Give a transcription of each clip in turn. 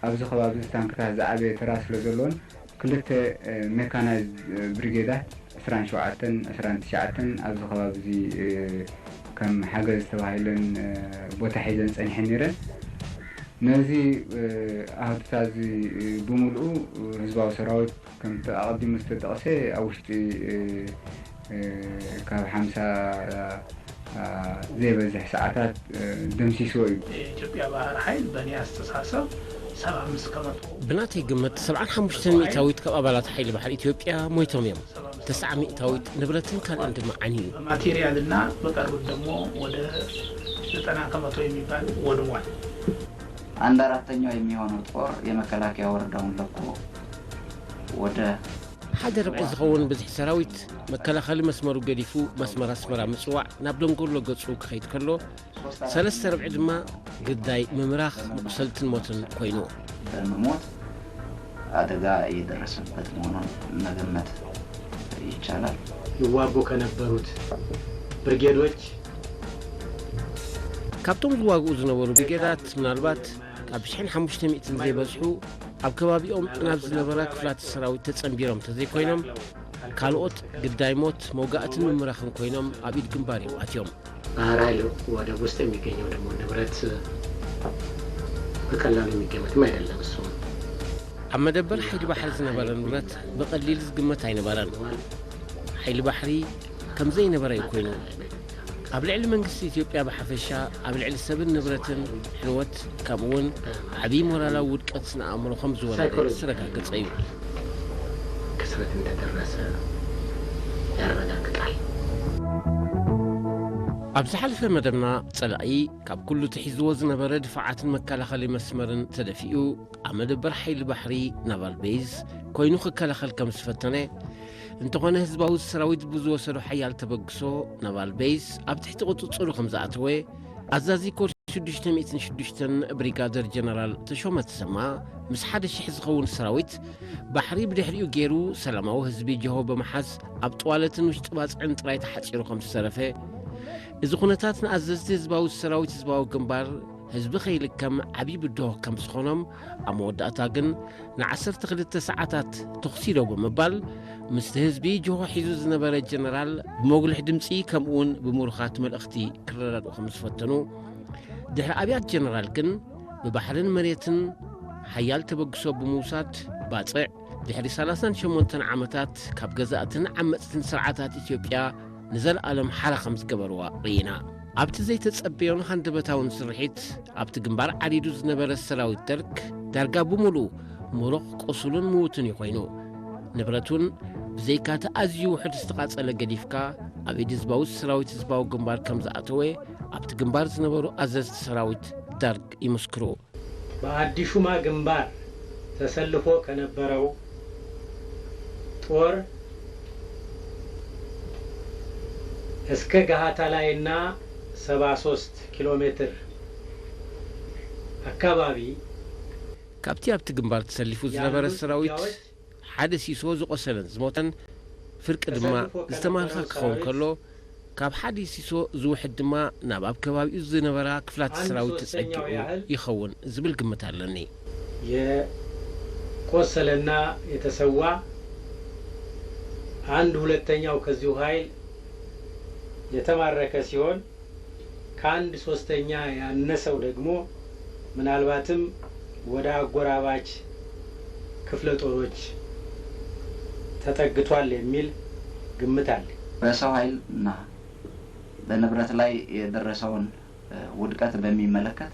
ኣብዚ ከባቢ እዚ ታንክታት ዝዓበየ ተራ ስለ ዘለዎን ክልተ፣ እ፣ ሜካናይዝድ፣ እ፣ ብሪጌዳት ዕስራን ሸውዓተን ዕስራን ትሽዓተን ኣብዚ ከባቢ እዚ፣ እ፣ ከም ሓገዝ ተባሂለን፣ እ፣ ቦታ ሒዘን ጸኒሐን ነይረን። ነዚ፣ እ፣ ኣሃዱታት እዚ፣ እ፣ ብምልኡ፣ እ፣ ህዝባዊ ሰራዊት ከምቲ ኣቐዲሙ ዝተጠቕሰ ኣብ ውሽጢ፣ እ፣ እ፣ ካብ ሓምሳ፣ እ፣ ዘይበዝሕ ሰዓታት፣ እ፣ ደምሲስዎ እዩ። የኢትዮጵያ ባህር ኃይል በእኔ አስተሳሰብ ሰባ አምስት ከመቶ ብናተይ ግምት ሰብዓን ሓሙሽተን ሚእታዊት ካብ ኣባላት ሓይሊ ባሕሪ ኢትዮጵያ ሞይቶም እዮም። ተስዓ ሚእታዊት ንብረትን ካልእን ድማ ዓንዩ። በማቴሪያልና በቀሩት ደግሞ ወደ ዘጠና ከመቶ የሚባል ወድሟል። አንድ አራተኛው የሚሆነው ጦር የመከላከያ ወረዳውን ለቆ ወደ ሓደ ርብዒ ዝኸውን ብዝሒ ሰራዊት መከላኸሊ መስመሩ ገዲፉ መስመር ኣስመራ ምጽዋዕ ናብ ደንጎሎ ገጹ ክኸይድ ከሎ፣ ሰለስተ ርብዒ ድማ ግዳይ ምምራኽ፣ መቑሰልትን ሞትን ኮይኑ። በመሞት አደጋ የደረሰበት መሆኑን መገመት ይቻላል። ይዋጉ ከነበሩት ብርጌዶች ካብቶም ዝዋግኡ ዝነበሩ ብርጌዳት ምናልባት ካብ ሽሕን ሓሙሽተ ሚእትን ዘይበዝሑ ኣብ ከባቢኦም ናብ ዝነበራ ክፍላተ ሰራዊት ተጸንቢሮም ተዘይኮይኖም፣ ካልኦት ግዳይ ሞት፣ መውጋእትን ምምራኽን ኮይኖም ኣብ ኢድ ግንባር እዮም ኣትዮም። ባህር ኃይል ወደብ ውስጥ የሚገኘው ደግሞ ንብረት በቀላሉ የሚገመትም አይደለም። እሱ ኣብ መደበር ሓይሊ ባሕሪ ዝነበረ ንብረት ብቐሊል ዝግመት ኣይነበረን። ሓይሊ ባሕሪ ከም ዘይነበረ እዩ ኮይኑ። ኣብ ልዕሊ መንግስቲ ኢትዮጵያ ብሓፈሻ፣ ኣብ ልዕሊ ሰብን ንብረትን ሕልወት፣ ከምኡውን ዓብዪ ሞራላዊ ውድቀት ስነ ኣእምሮ ከም ዝወረደ ሳይኮሎጂ ዝተረጋገጸ እዩ። ክስረት እንደደረሰ ያረጋግጣል። ኣብ ዝሓለፈ መደብና፣ ጸላኢ ካብ ኩሉ ትሒዝዎ ዝነበረ ድፋዓትን መከላኸሊ መስመርን ተደፊኡ፣ ኣብ መደበር ሓይሊ ባሕሪ ናቫል ቤዝ ኮይኑ ክከላኸል ከም ዝፈተነ፣ እንተኾነ ህዝባዊ ሰራዊት ብዝወሰዶ ሓያል ተበግሶ ናቫል ቤዝ ኣብ ትሕቲ ቁጽጽሩ ከም ዝኣተወ፣ ኣዛዚ ኮር ሽዱሽተ ሚእትን ሽዱሽተን ብሪጋደር ጀነራል ተሾመ ተሰማ ምስ ሓደ ሽሕ ዝኸውን ሰራዊት ባሕሪ ብድሕሪኡ ገይሩ ሰላማዊ ህዝቢ ጀሆ ብምሓዝ ኣብ ጥዋለትን ውሽጢ ባጽዕን ጥራይ ተሓጺሩ ከም ዝተረፈ፣ እዚ ኩነታት ንኣዘዝቲ ህዝባዊ ሰራዊት ህዝባዊ ግንባር ህዝቢ ከይልከም ዓብዪ ብድሆ ከም ዝኾኖም፣ ኣብ መወዳእታ ግን ንዓሰርተ ክልተ ሰዓታት ተኹሲ ዶ ብምባል ምስቲ ህዝቢ ጅሆ ሒዙ ዝነበረ ጀነራል ብመጉልሕ ድምፂ ከምኡውን ብምሩኻት መልእኽቲ ክረዳድኡ ከም ዝፈተኑ፣ ድሕሪ ኣብያት ጀነራል ግን ብባሕርን መሬትን ሓያል ተበግሶ ብምውሳድ ባፅዕ ድሕሪ ሰላሳን ሸሞንተን ዓመታት ካብ ገዛእትን ዓመፅትን ስርዓታት ኢትዮጵያ ንዘለኣለም ሓራ ከም ዝገበርዋ ርኢና። ኣብቲ ዘይተጸበዮን ሃንደበታውን ስርሒት፣ ኣብቲ ግንባር ዓሪዱ ዝነበረ ሰራዊት ደርግ ዳርጋ ብምሉኡ ምሩቕ፣ ቁሱልን ምዉትን እዩ ኮይኑ። ንብረቱን ብዘይካቲ ኣዝዩ ውሑድ ዝተቓጸለ ገዲፍካ፣ ኣብ ኢድ ህዝባዊ ሰራዊት ህዝባዊ ግንባር ከም ዝኣተወ፣ ኣብቲ ግንባር ዝነበሩ ኣዘዝቲ ሰራዊት ደርግ ይምስክሩ። በአዲሹማ ግንባር ተሰልፎ ከነበረው ጦር እስከ ጋሃታላይና ሰባ ሶስት ኪሎ ሜትር አካባቢ ካብቲ ኣብቲ ግንባር ተሰሊፉ ዝነበረ ያሉት ሰራዊት ውጊያዎች ሓደ ሲሶ ዝቆሰለን ዝሞተን ፍርቂ ድማ ተሰልፎ ዝተማረኸ ከነበረው ክኸውን ሰራዊት ከሎ፣ ካብ ሓደ ሲሶ ዝውሕድ ድማ ናብ ኣብ ከባቢኡ ዝነበራ ክፍላት አንድ ሰራዊት ሶስተኛው ተጸጊዑ ያህል ይኸውን ዝብል ግምት ኣለኒ። የቆሰለና የተሰዋ፣ አንድ ሁለተኛው ከዚሁ ኃይል የተማረከ ሲሆን፣ ከአንድ ሶስተኛ ያነሰው ደግሞ ምናልባትም ወደ አጎራባች ክፍለ ጦሮች ተጠግቷል የሚል ግምት አለ። በሰው ኃይል እና በንብረት ላይ የደረሰውን፣ እ፣ ውድቀት በሚመለከት፣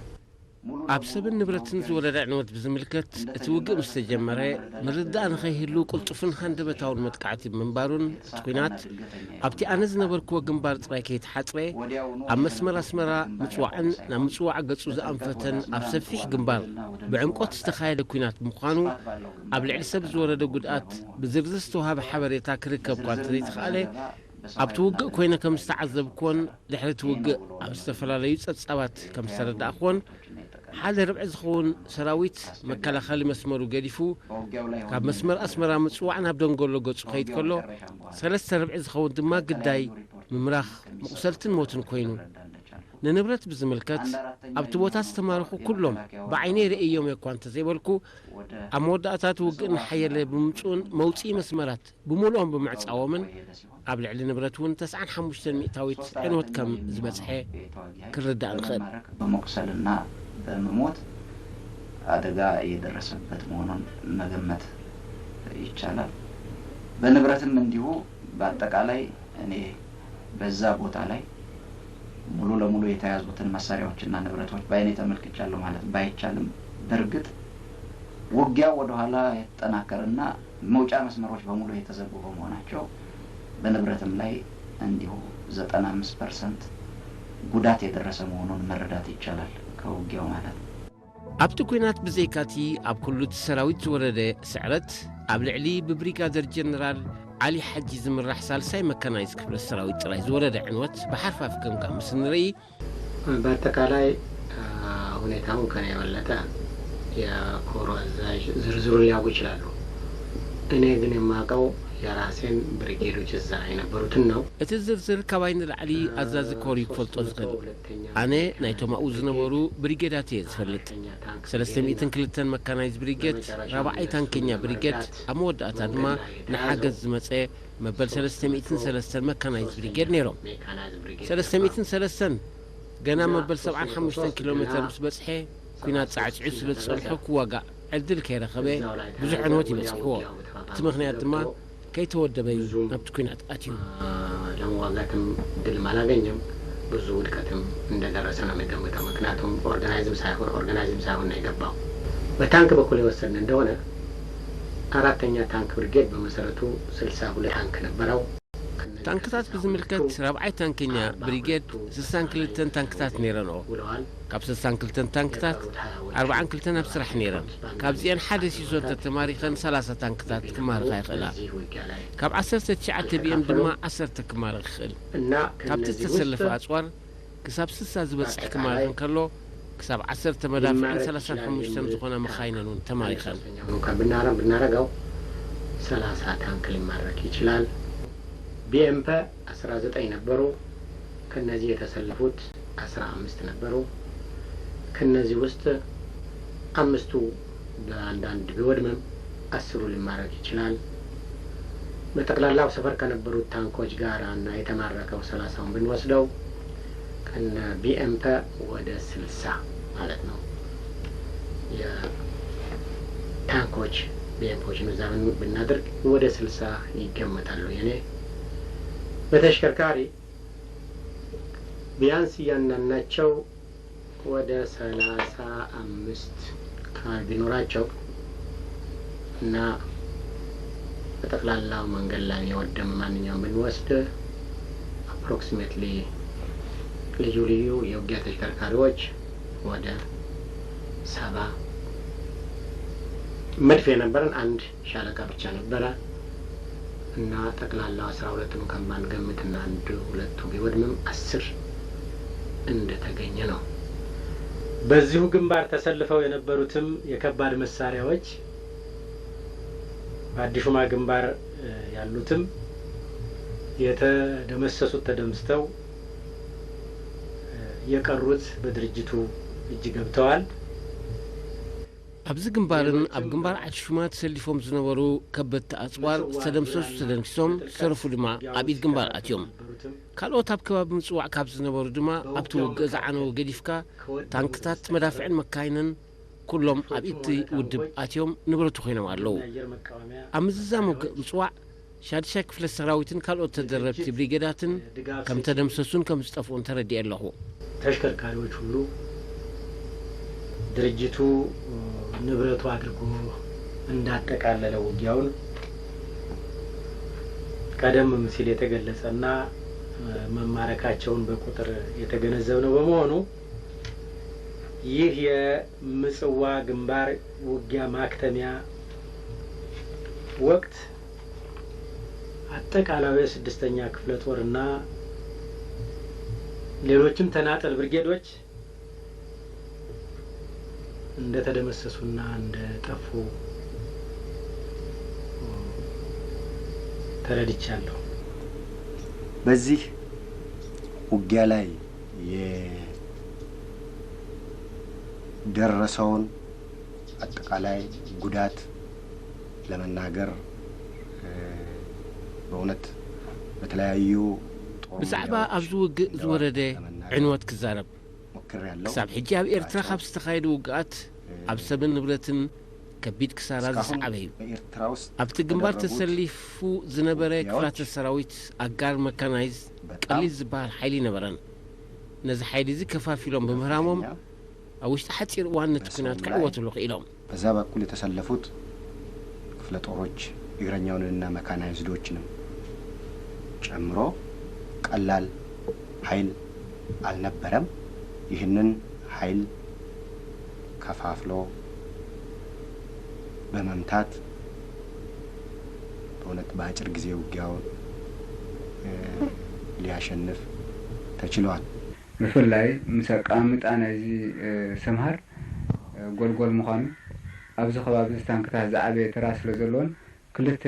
ሙሉ ኣብ ለሙሉ ሰብን ንብረትን ውጊያ ዝወረደ ዕንወት ብዝምልከት፣ እቲ ውግእ ምስ ተጀመረ፣ ምርዳእ ንኸይህሉ ቅልጡፍን ሃንደበታውን መጥቃዕቲ ምንባሩን፣ እቲ ኲናት ኣብቲ ኣነ ዝነበርኩዎ ግንባር ጥራይ ከይተሓጽረ፣ ኣብ መስመር ኣስመራ ምጽዋዕን ናብ ምጽዋዕ ገጹ ዝኣንፈተን ኣብ ሰፊሕ ግንባር ብዕምቆት ዝተኻየደ ኲናት ብምዃኑ፣ ኣብ ልዕሊ ሰብ ዝወረደ ጉድኣት ብዝርዝር ዝተዋህበ ሓበሬታ ክርከብ እኳ እንተዘይተኻእለ፣ ኣብቲ ውግእ ኮይነ ከም ዝተዓዘብኩዎን ድሕሪ እቲ ውግእ ኣብ ዝተፈላለዩ ጸብጻባት ከም ዝተረዳእኩዎን፣ ሓደ ርብዒ ዝኸውን ሰራዊት መከላኸሊ መስመሩ ገዲፉ ካብ መስመር ኣስመራ ምጽዋዕ ናብ ደንጎሎ ገጹ ከይድ ከሎ፣ ሰለስተ ርብዒ ዝኸውን ድማ ግዳይ ምምራኽ፣ መቑሰልትን ሞትን ኮይኑ። ንንብረት ብዝምልከት ኣብቲ ቦታ ዝተማረኹ ኩሎም ብዓይነይ ርእዮም እኳ እንተዘይበልኩ፣ ኣብ መወዳእታ እቲ ውግእ እናሓየለ ብምምፅኡን መውፅኢ መስመራት ብምሉኦም ብምዕፃዎምን ኣብ ልዕሊ ንብረት እውን ተስዓን ሓሙሽተን ሚእታዊት ዕንወት ከም ዝበፅሐ ክርዳእ ንኽእል። በመቁሰልና በመሞት አደጋ የደረሰበት መሆኑን መገመት ይቻላል። በንብረትም እንዲሁ በአጠቃላይ እኔ በዛ ቦታ ላይ ሙሉ ለሙሉ የተያዙትን መሳሪያዎችና ንብረቶች በአይኔ ተመልክቻለሁ ማለት ባይቻልም፣ በእርግጥ ውጊያው ወደኋላ የተጠናከረና መውጫ መስመሮች በሙሉ የተዘጉ በመሆናቸው በንብረትም ላይ እንዲሁ ዘጠና አምስት ፐርሰንት ጉዳት የደረሰ መሆኑን መረዳት ይቻላል ከውጊያው ማለት ነው። ኣብቲ ኲናት ብዘይካቲ ኣብ ኩሉ እቲ ሰራዊት ዝወረደ ስዕረት፣ ኣብ ልዕሊ ብብሪጋደር ጀነራል ዓሊ ሓጂ ዝምራሕ ሳልሳይ መካናይዝ ክፍለ ሰራዊት ጥራይ ዝወረደ ዕንወት ብሓርፋፍ ገምጋም ምስ እንርኢ፣ በአጠቃላይ ሁኔታውን ከኔ የበለጠ የኮሩ አዛዥ ዝርዝሩን ሊያውቁ ይችላሉ። እኔ ግን የማውቀው የራሴን ብርጌዶች እዛ የነበሩትን ነው። እቲ ዝርዝር ካባይ ንላዕሊ ኣዛዚ ኮር እዩ ክፈልጦ ዝኽእል። ኣነ ናይቶም ኣብኡ ዝነበሩ ብሪጌዳት እየ ዝፈልጥ። ሰለስተ ሚእትን ክልተን መካናይዝ ብሪጌድ፣ ራብዓይ ታንከኛ ብሪጌድ፣ ኣብ መወዳእታ ድማ ንሓገዝ ዝመጸ መበል ሰለስተ ሚእትን ሰለስተን መካናይዝ ብሪጌድ ነይሮም። ሰለስተ ሚእትን ሰለስተን ገና መበል ሰብዓን ሓሙሽተን ኪሎ ሜተር ምስ በጽሐ፣ ኲናት ጻዕጺዑ ስለ ዝጸንሖ ክዋጋእ ዕድል ከይረኸበ ብዙሕ ዕንወት እዩ በጺሕዎ። እቲ ምኽንያት ድማ ከይተወደበ እዩ ናብቲ ኲናት ኣትዩ። ለመዋጋትም ድልም አላገኘም። ብዙ ውድቀትም እንደደረሰ ነው የሚገምተው። ምክንያቱም ኦርጋናይዝም ሳይሆን ኦርጋናይዝም ሳይሆን ነው የገባው። በታንክ በኩል የወሰድን እንደሆነ አራተኛ ታንክ ብርጌድ በመሰረቱ ስልሳ ሁለት ታንክ ነበረው። ታንክታት ብዝምልከት ራብዓይ ታንከኛ ብሪጌድ ስሳን ክልተን ታንክታት ነይረንኦ። ካብ ስሳን ክልተን ታንክታት ኣርብዓን ክልተን ኣብ ስራሕ ነይረን። ካብዚአን ሓደ ሲሶ እንተተማሪኸን ሰላሳ ታንክታት ክማርኻ ይኽእላ። ካብ ዓሰርተ ትሽዓተ ቢኤም ድማ ዓሰርተ ክማርኽ ይኽእል። ካብቲ ዝተሰለፈ ኣፅዋር ክሳብ ስሳ ዝበፅሕ ክማርኽ እንከሎ፣ ክሳብ ዓሰርተ መዳፍዕን ሰላሳን ሓሙሽተን ዝኾና መኻይነን እውን ተማሪኸን። ብናረም ብናረገው ሰላሳ ታንክ ሊማረክ ይችላል። ቢኤምፐ አስራ ዘጠኝ ነበሩ። ከነዚህ የተሰለፉት አስራ አምስት ነበሩ። ከነዚህ ውስጥ አምስቱ በአንዳንድ ቢወድምም አስሩ ሊማረክ ይችላል። በጠቅላላው ሰፈር ከነበሩት ታንኮች ጋር እና የተማረከው ሰላሳውን ብንወስደው ከነ ቢኤምፐ ወደ ስልሳ ማለት ነው። የታንኮች ቢኤምፖችን እዛ ብናደርግ ወደ ስልሳ ይገመታሉ። የኔ በተሽከርካሪ ቢያንስ እያንዳንዳቸው ወደ ሰላሳ አምስት ካር ቢኖራቸው እና በጠቅላላው መንገድ ላይ የወደመ ማንኛውም ብንወስድ approximately ልዩ ልዩ የውጊያ ተሽከርካሪዎች ወደ ሰባ፣ መድፍ የነበረን አንድ ሻለቃ ብቻ ነበረ እና ጠቅላላው አስራ ሁለቱን ከማን ገምትና አንድ ሁለቱ ቢወድምም አስር እንደተገኘ ነው። በዚሁ ግንባር ተሰልፈው የነበሩትም የከባድ መሳሪያዎች በአዲሹማ ግንባር ያሉትም የተደመሰሱት ተደምስተው የቀሩት በድርጅቱ እጅ ገብተዋል። ኣብዚ ግንባርን ኣብ ግንባር ዓዲ ሹማ ተሰሊፎም ዝነበሩ ከበድቲ ኣጽዋር ዝተደምሰሱ ተደምሲሶም፣ ዝተረፉ ድማ ኣብ ኢድ ግንባር ኣትዮም። ካልኦት ኣብ ከባቢ ምጽዋዕ ካብ ዝነበሩ ድማ ኣብቲ ውግእ ዝዓነዉ ገዲፍካ ታንክታት፣ መዳፍዕን መካይንን ኩሎም ኣብ ኢድ እቲ ውድብ ኣትዮም ንብረቱ ኮይኖም ኣለዉ። ኣብ ምዝዛም ውግእ ምጽዋዕ ሻድሻይ ክፍለ ሰራዊትን ካልኦት ተደረብቲ ብሪጌዳትን ከም ተደምሰሱን ከም ዝጠፍኡን ተረዲኤ ኣለኹ። ተሽከርካሪዎች ሁሉ ድርጅቱ ንብረቱ አድርጎ እንዳጠቃለለ ውጊያውን ቀደም ሲል የተገለጸና መማረካቸውን በቁጥር የተገነዘብነው በመሆኑ ይህ የምጽዋ ግንባር ውጊያ ማክተሚያ ወቅት አጠቃላዩ የስድስተኛ ክፍለ ጦርና ሌሎችም ተናጠል ብርጌዶች እንደተደመሰሱና እንደጠፉ ተረድቻለሁ። በዚህ ውጊያ ላይ የደረሰውን አጠቃላይ ጉዳት ለመናገር በእውነት በተለያዩ ጦር ብዛዕባ ኣብዚ ውግእ ዝወረደ ዕንወት ክዛረብ። ክሳብ ሕጂ ኣብ ኤርትራ ካብ ዝተኻየዱ ውግኣት ኣብ ሰብን ንብረትን ከቢድ ክሳራ ዝሰዓበ እዩ። ኣብቲ ግንባር ተሰሊፉ ዝነበረ ክፍላተ ሰራዊት ኣጋር መካናይዝ ቀሊል ዝበሃል ሓይሊ ይነበረን። ነዚ ሓይሊ እዚ ከፋፊሎም ብምህራሞም ኣብ ውሽጢ ሓፂር እዋን ነቲ ኲናት ክዕወትሉ ክኢሎም። በዛ በኩል የተሰለፉት ክፍለ ጦሮች እግረኛውንና መካናይዝዶችንም ጨምሮ ቀላል ኃይል አልነበረም። ይህንን ኃይል ከፋፍሎ በመምታት በእውነት በአጭር ጊዜ ውጊያውን ሊያሸንፍ ተችሏል። ብፍላይ ምስ ኣቀማምጣ ናይዚ ሰምሃር ጎልጎል ምዃኑ ኣብዚ ከባቢ እዚ ታንክታት ዝዓበየ ተራ ስለ ዘለዎን ክልተ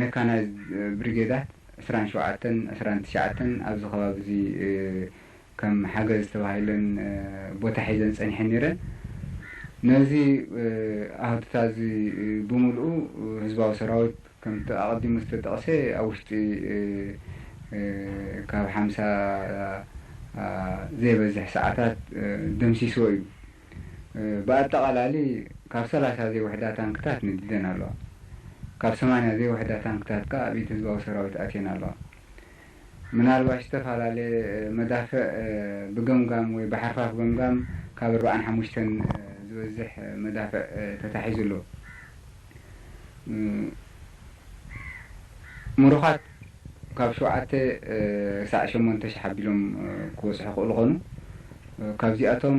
ሜካናይዝድ ብሪጌዳት ዕስራን ሸውዓተን ዕስራን ትሽዓተን ኣብዚ ከባቢ እዚ ከም ሓገዝ ተባሂለን ቦታ ሒዘን ጸኒሐን ነይረን። ነዚ ኣህቱታ እዚ ብምልኡ ህዝባዊ ሰራዊት ከምቲ ኣቐዲሙ ዝተጠቕሰ ኣብ ውሽጢ ካብ ሓምሳ ዘይበዝሕ ሰዓታት ደምሲስዎ እዩ። ብኣጠቓላሊ ካብ ሰላሳ ዘይውሕዳ ታንክታት ነዲደን ኣለዋ። ካብ ሰማንያ ዘይውሕዳ ታንክታት ከኣ ኣብ ኢድ ህዝባዊ ሰራዊት ኣትየን ኣለዋ። ምናልባሽ ዝተፈላለየ መዳፍዕ ብገምጋም ወይ ብሓርፋፍ ገምጋም ካብ ኣርባዓን ሓሙሽተን ዝበዝሕ መዳፍዕ ተታሒዙ ኣሎ። ምሩኻት ካብ ሸውዓተ ክሳዕ ሸሞንተ ሽሕ ኣቢሎም ክበጽሑ ክእሉ ኾኑ። ካብዚኣቶም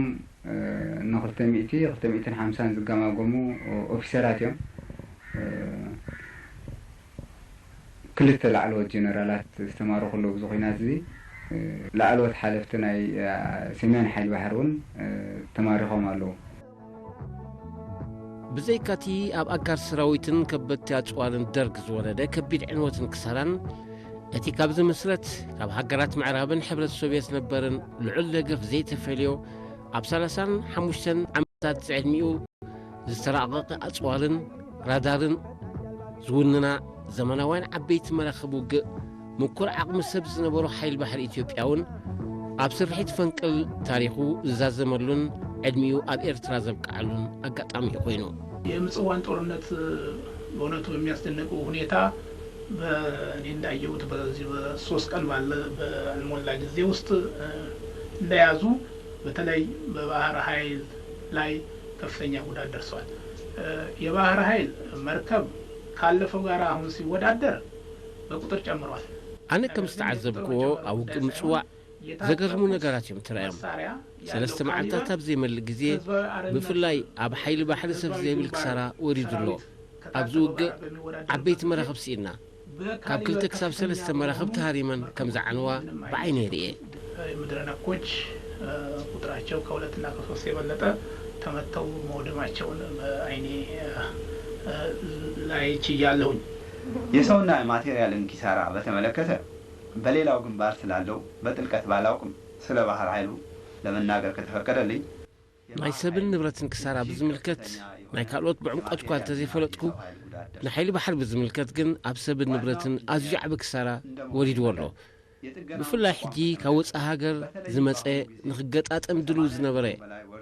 ንክልተ ሚእቲ፣ ክልተ ሚእትን ሓምሳን ዝገማገሙ ኦፊሰራት እዮም። ክልተ ላዕለዎት ጀነራላት ዝተማረኹ ኣለዉ። ብዚ ኹናት እዚ ላዕለዎት ሓለፍቲ ናይ ሰሜን ሓይሊ ባሕሪ እውን ተማሪኾም ኣለዉ። ብዘይካቲ ኣብ ኣጋር ሰራዊትን ከበድቲ ኣጽዋርን ደርግ ዝወረደ ከቢድ ዕንወትን ክሳራን፣ እቲ ካብ ዝምስረት ካብ ሃገራት ምዕራብን ሕብረት ሶቭየት ዝነበርን ልዑል ደገፍ ዘይተፈልዮ ኣብ ሰላሳን ሓሙሽተን ዓመታት ዝዕድሚኡ ዝተራቐቐ ኣጽዋርን ራዳርን ዝውንና ዘመናውያን ዓበይቲ መራኽብ ውግእ ምኩር ዓቕሚ ሰብ ዝነበሮ ሓይል ባሕሪ ኢትዮጵያ እውን ኣብ ስርሒት ፈንቅል ታሪኹ ዝዛዘመሉን ዕድሚኡ ኣብ ኤርትራ ዘብቅዓሉን ኣጋጣሚ እዩ ኮይኑ። የምጽዋን ጦርነት በእውነቱ በሚያስደንቅ ሁኔታ በእኔ እንዳየሁት በዚህ በሶስት ቀን ባለ በሞላ ጊዜ ውስጥ እንደያዙ በተለይ በባህር ኃይል ላይ ከፍተኛ ጉዳት ደርሷል። የባህር ኃይል መርከብ ካለፈው ጋር አሁን ሲወዳደር በቁጥር ጨምሯል። ኣነ ከም ዝተዓዘብክዎ ኣብ ውግእ ምጽዋዕ ዘገርሙ ነገራት እዮም ተራእዮም። ሰለስተ መዓልታት ኣብ ዘይመልእ ግዜ ብፍላይ ኣብ ሓይሊ ባሕሪ ሰብ ዘይብል ክሳራ ወሪዱ ኣሎ። ኣብዚ ውግእ ዓበይቲ መራኽብ ስኢና ካብ ክልተ ክሳብ ሰለስተ መራኽብ ተሃሪመን ከም ዝዓነዋ ብዓይነይ ርእየ። ምድረ ነኮች ቁጥራቸው ከሁለትና ከሶስት የበለጠ ተመተው መውደማቸውን በአይኔ ላይ ችያለሁኝ። የሰውና የማቴሪያልን ኪሳራ በተመለከተ በሌላው ግንባር ስላለው በጥልቀት ባላውቅም ስለ ባህር ኃይሉ ለመናገር ከተፈቀደልኝ ናይ ሰብን ንብረትን ክሳራ ብዝምልከት ናይ ካልኦት ብዕምቆት እኳ እንተዘይፈለጥኩ ንሓይሊ ባሕሪ ብዝምልከት ግን ኣብ ሰብን ንብረትን ኣዝዩ ዓቢ ክሳራ ወሪድዎ ኣሎ። ብፍላይ ሕጂ ካብ ወጻኢ ሃገር ዝመጸ ንኽገጣጠም ድልው ዝነበረ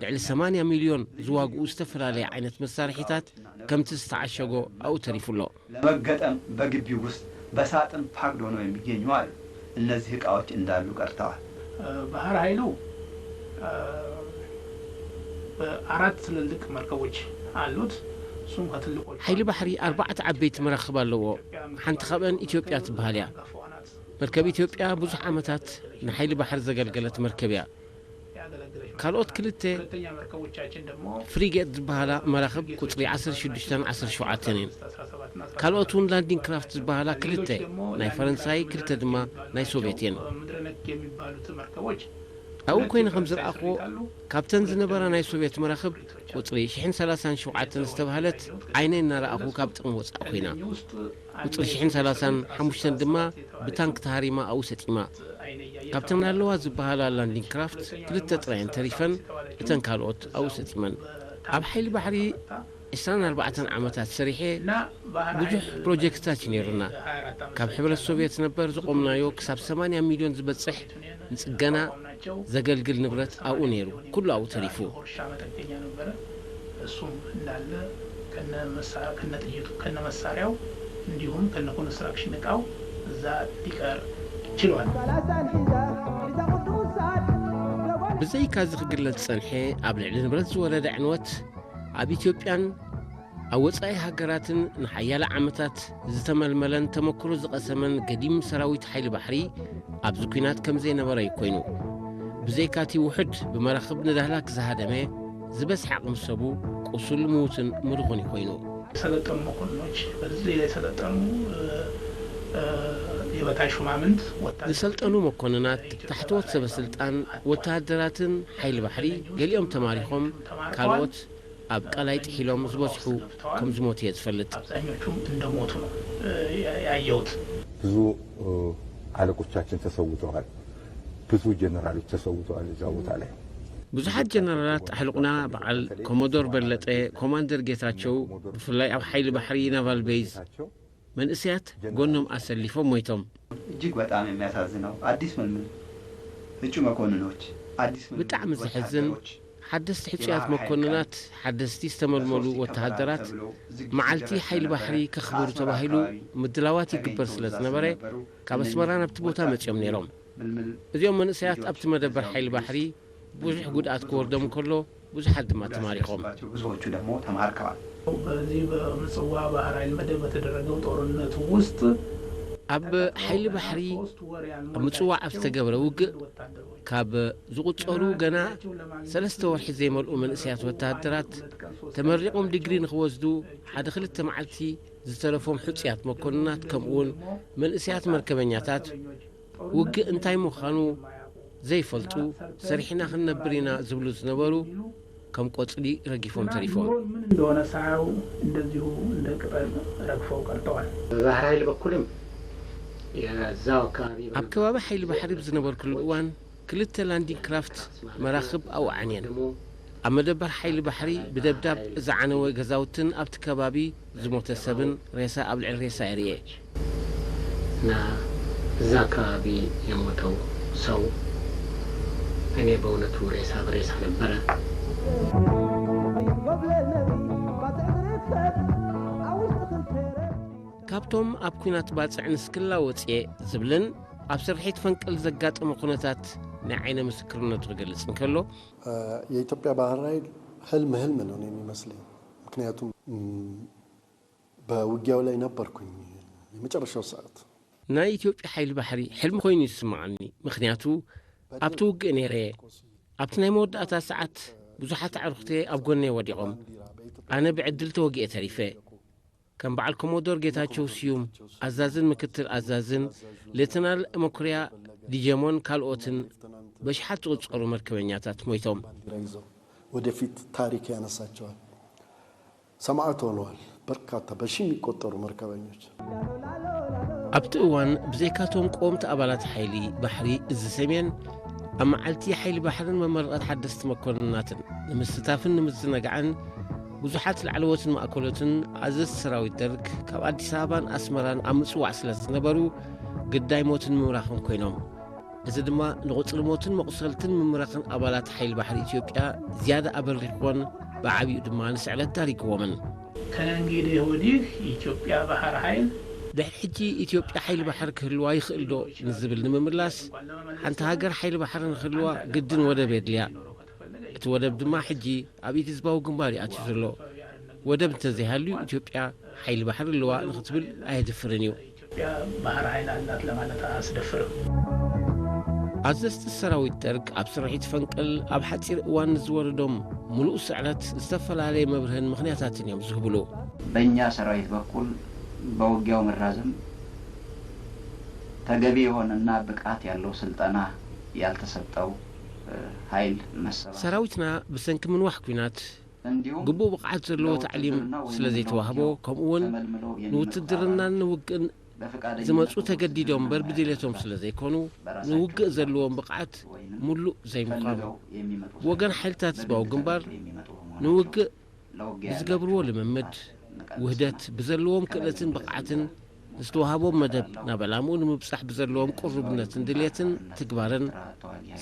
ልዕሊ ሰማንያ ሚልዮን ዝዋግኡ ዝተፈላለየ ዓይነት መሳርሒታት ከምቲ ዝተዓሸጎ ኣብኡ ተሪፉ ኣሎ። ለመገጠም በግቢው ውስጥ በሳጥን ፓክድ ሆነው የሚገኙ አሉ። እነዚህ እቃዎች እንዳሉ ቀርተዋል። ባህር ኃይሉ አራት ትልልቅ መርከቦች አሉት። እሱም ከትልቆቹ ሓይሊ ባሕሪ ኣርባዕተ ዓበይቲ መራኽብ ኣለዎ። ሓንቲ ካብአን ኢትዮጵያ ትበሃል እያ። መርከብ ኢትዮጵያ ብዙሕ ዓመታት ንሓይሊ ባሕሪ ዘገልገለት መርከብ እያ። ካልኦት ክልተ ፍሪጌት ዝበሃላ መራኽብ ቁፅሪ ዓሰርተ ሽዱሽተን ዓሰርተ ሸውዓተን እየን። ካልኦት እውን ላንዲንግ ክራፍት ዝበሃላ ክልተ ናይ ፈረንሳይ ክልተ ድማ ናይ ሶቬት እየን። ኣብኡ ኮይነ ከም ዝረኣኽዎ ካብተን ዝነበራ ናይ ሶቬት መራኽብ ቁጽሪ ሽሕን ሰላሳን ሸውዓተን ዝተባህለት ዓይነይ እናረኣኹ ካብ ጥቕሚ ወጻእ ኮይና። ቁጽሪ ሽሕን ሰላሳን ሓሙሽተን ድማ ብታንክ ተሃሪማ ኣብኡ ሰጢማ። ካብተን ኣለዋ ዝበሃላ ላንዲንግ ክራፍት ክልተ ጥራየን ተሪፈን፣ እተን ካልኦት ኣብኡ ሰጢመን። ኣብ ሓይሊ ባሕሪ ዕስራን ኣርባዕተን ዓመታት ሰሪሐ ብዙሕ ፕሮጀክትታት እዩ ነይሩና። ካብ ሕብረት ሶቪየት ነበር ዝቖምናዮ ክሳብ ሰማንያ ሚልዮን ዝበጽሕ ንጽገና ዘገልግል ንብረት ኣብኡ ነይሩ። ኩሉ ኣብኡ ተሪፉ። እሱም እንዳለ ከነ ጥይቱ ከነ መሳሪያው እንዲሁም ከነ ኮንስትራክሽን እቃው እዛ ሊቀር ችሏል። ብዘይካ እዚ ክግለጽ ዝጸንሐ ኣብ ልዕሊ ንብረት ዝወረደ ዕንወት ኣብ ኢትዮጵያን ኣብ ወጻኢ ሃገራትን ንሓያለ ዓመታት ዝተመልመለን ተመክሮ ዝቐሰመን ገዲም ሰራዊት ሓይሊ ባሕሪ ኣብዚ ኲናት ከም ዘይነበረ እዩ ኮይኑ። ብዘይካቲ ውሑድ ብመራኽብ ንዳህላክ ዝሃደመ ዝበዝሕ ዓቕሚ ሰቡ ቁሱል ምዉትን ምሩኽን እዩ ኮይኑ። የሰለጠኑ መኮንኖች በዚህ ላይ የሰለጠኑ የበታች ሹማምንት ወታደሮች ዝሰልጠኑ መኮንናት፣ ታሕተዎት ሰበ ስልጣን፣ ወተሃደራትን ሓይሊ ባሕሪ ገሊኦም ተማሪኾም ካልኦት ኣብ ቀላይ ጥሒሎም ዝበዝሑ ከም ዝሞቱ እየ ዝፈልጥ። አብዛኞቹም እንደሞቱ ነው ያየሁት። ብዙ አለቆቻችን ተሰውተዋል። ብዙ ጀነራሎች ተሰውተዋል እዛ ቦታ ላይ። ብዙሓት ጀነራላት ኣሕልቑና በዓል ኮሞዶር በለጠ፣ ኮማንደር ጌታቸው ብፍላይ ኣብ ሓይሊ ባሕሪ ናቫል ቤዝ መንእሰያት ጎኖም ኣሰሊፎም ሞይቶም። እጅግ በጣም የሚያሳዝነው አዲስ ምልምል እጩ መኮንኖች አዲስ ምልምል ብጣዕሚ ዘሕዝን ሓደስቲ ሕጹያት መኮንናት ሓደስቲ ዝተመልመሉ ወተሃደራት መዓልቲ ሓይሊ ባሕሪ ከኽብሩ ተባሂሉ ምድላዋት ይግበር ስለ ዝነበረ ካብ ኣስመራ ናብቲ ቦታ መጺኦም ነይሮም። እዚኦም መንእሰያት ኣብቲ መደበር ሓይሊ ባሕሪ ብዙሕ ጉድኣት ክወርዶም እንከሎ ብዙሓት ድማ ተማሪኾም። ብዙዎቹ ደግሞ ተማርከዋል። በዚህ በምጽዋ ባህር ኃይል መደብ በተደረገው ጦርነት ውስጥ ኣብ ሓይሊ ባሕሪ ኣብ ምጽዋዕ ኣብ ዝተገብረ ውግእ ካብ ዝቑጸሩ ገና ሰለስተ ወርሒ ዘይመልኡ መንእሰያት ወተሃደራት ተመሪቖም ዲግሪ ንኽወስዱ ሓደ ክልተ መዓልቲ ዝተረፎም ሕጹያት መኮንናት ከምኡውን መንእሰያት መርከበኛታት ውግእ እንታይ ምዃኑ ዘይፈልጡ ሰሪሕና ክንነብር ኢና ዝብሉ ዝነበሩ ከም ቆጽሊ ረጊፎም ተሪፎም። ምን እንደሆነ ሳያዩ እንደዚሁ እንደ ቅጠል ረግፈው ቀርተዋል። በባህር ኃይል በኩልም የዛው አካባቢ ኣብ ከባቢ ሓይሊ ባሕሪ ብዝነበርኩሉ እዋን ክልተ ላንዲንግ ክራፍት መራኽብ ኣውዓን እየን። ኣብ መደበር ሓይሊ ባሕሪ ብደብዳብ ዝዓነወ ገዛውትን ኣብቲ ከባቢ ዝሞተ ሰብን ሬሳ ኣብ ልዕሊ ሬሳ እየ ርእየ። እና እዛ አካባቢ የሞተው ሰው እኔ በእውነቱ ሬሳ በሬሳ ነበረ። ካብቶም ኣብ ኲናት ባጽዕ ንስክላ ወጽኤ ዝብልን ኣብ ስርሒት ፈንቅል ዘጋጠመ ኩነታት ናይ ዓይነ ምስክርነቱ ክገልጽ እንከሎ፣ የኢትዮጵያ ባህር ኃይል ህልም ህልም ነው እኔ የሚመስለኝ። ምክንያቱም በውጊያው ላይ ነበርኩኝ የመጨረሻው ሰዓት። ናይ ኢትዮጵያ ሓይሊ ባሕሪ ሕልሚ ኮይኑ ይስምዓኒ፣ ምኽንያቱ ኣብቲ ውግእ ነይረ እየ። ኣብቲ ናይ መወዳእታ ሰዓት ብዙሓት ኣዕሩኽተየ ኣብ ጎነየ ወዲቖም፣ ኣነ ብዕድል ተወጊኤ ተሪፈ። ከም በዓል ኮሞዶር ጌታቸው ስዩም ኣዛዝን ምክትል ኣዛዝን፣ ሌተናል መኩርያ ዲጀሞን ካልኦትን በሽሓት ዝቑጸሩ መርከበኛታት ሞይቶም። ወደፊት ታሪክ ያነሳቸዋል። ሰማዕት ሆነዋል በርካታ በሺ የሚቆጠሩ መርከበኞች። ኣብቲ እዋን ብዘይካቶም ቀወምቲ ኣባላት ሓይሊ ባሕሪ እዚ ሰሜን ኣብ መዓልቲ ሓይሊ ባሕርን መመረቐት ሓደስቲ መኮንናትን ንምስታፍን ንምዝነጋዕን ብዙሓት ላዕለዎትን ማእከሎትን ኣዘዝቲ ሰራዊት ደርግ ካብ ኣዲስ ኣበባን ኣስመራን ኣብ ምጽዋዕ ስለ ዝነበሩ ግዳይ ሞትን ምምራኽን ኮይኖም። እዚ ድማ ንቑጽሪ ሞትን መቑሰልትን ምምራኽን ኣባላት ሓይሊ ባሕሪ ኢትዮጵያ ዝያዳ ኣበሪኽዎን ብዓቢኡ ድማ ንስዕረት ዳሪግዎምን። ከእንግዲህ ወዲህ የኢትዮጵያ ባህር ኃይል ድሕሪ ሕጂ ኢትዮጵያ ሓይሊ ባሕሪ ክህልዋ ይኽእል ዶ ንዝብል ንምምላስ፣ ሓንቲ ሃገር ሓይሊ ባሕሪ ንክህልዋ ግድን ወደብ የድልያ። እቲ ወደብ ድማ ሕጂ ኣብ ኢድ ህዝባዊ ግንባር እዩ ኣትዩ ዘሎ። ወደብ እንተዘይሃልዩ ኢትዮጵያ ሓይሊ ባሕሪ ኣለዋ ንክትብል ኣየድፍርን እዩ። ኢትዮጵያ ባህር ኃይል አላት ለማለት አያስደፍርም። ኣዘዝቲ ሰራዊት ደርግ ኣብ ስርሒት ፈንቅል ኣብ ሓጺር እዋን ንዝወረዶም ምሉእ ስዕረት ዝተፈላለየ መብርህን ምኽንያታትን እዮም ዝህብሉ። በእኛ ሰራዊት በኩል በውጊያው መራዘም ተገቢ የሆነና ብቃት ያለው ስልጠና ያልተሰጠው ኃይል መሰባሰብ ሰራዊትና ብሰንኪ ምንዋሕ ኲናት ግቡእ ብቕዓት ዘለዎ ታዕሊም ስለ ዘይተዋህቦ፣ ከምኡ እውን ንውትድርናን ንውግእን ዝመጹ ተገዲዶም እምበር ብድሌቶም ስለ ዘይኮኑ፣ ንውግእ ዘለዎም ብቕዓት ምሉእ ዘይምዃኑ። ብወገን ሓይልታት ህዝባዊ ግንባር ንውግእ ብዝገብርዎ ልምምድ፣ ውህደት ብዘለዎም ክእለትን ብቕዓትን፣ ዝተዋህቦም መደብ ናብ ዕላምኡ ንምብጻሕ ብዘለዎም ቅሩብነትን ድልየትን ትግባረን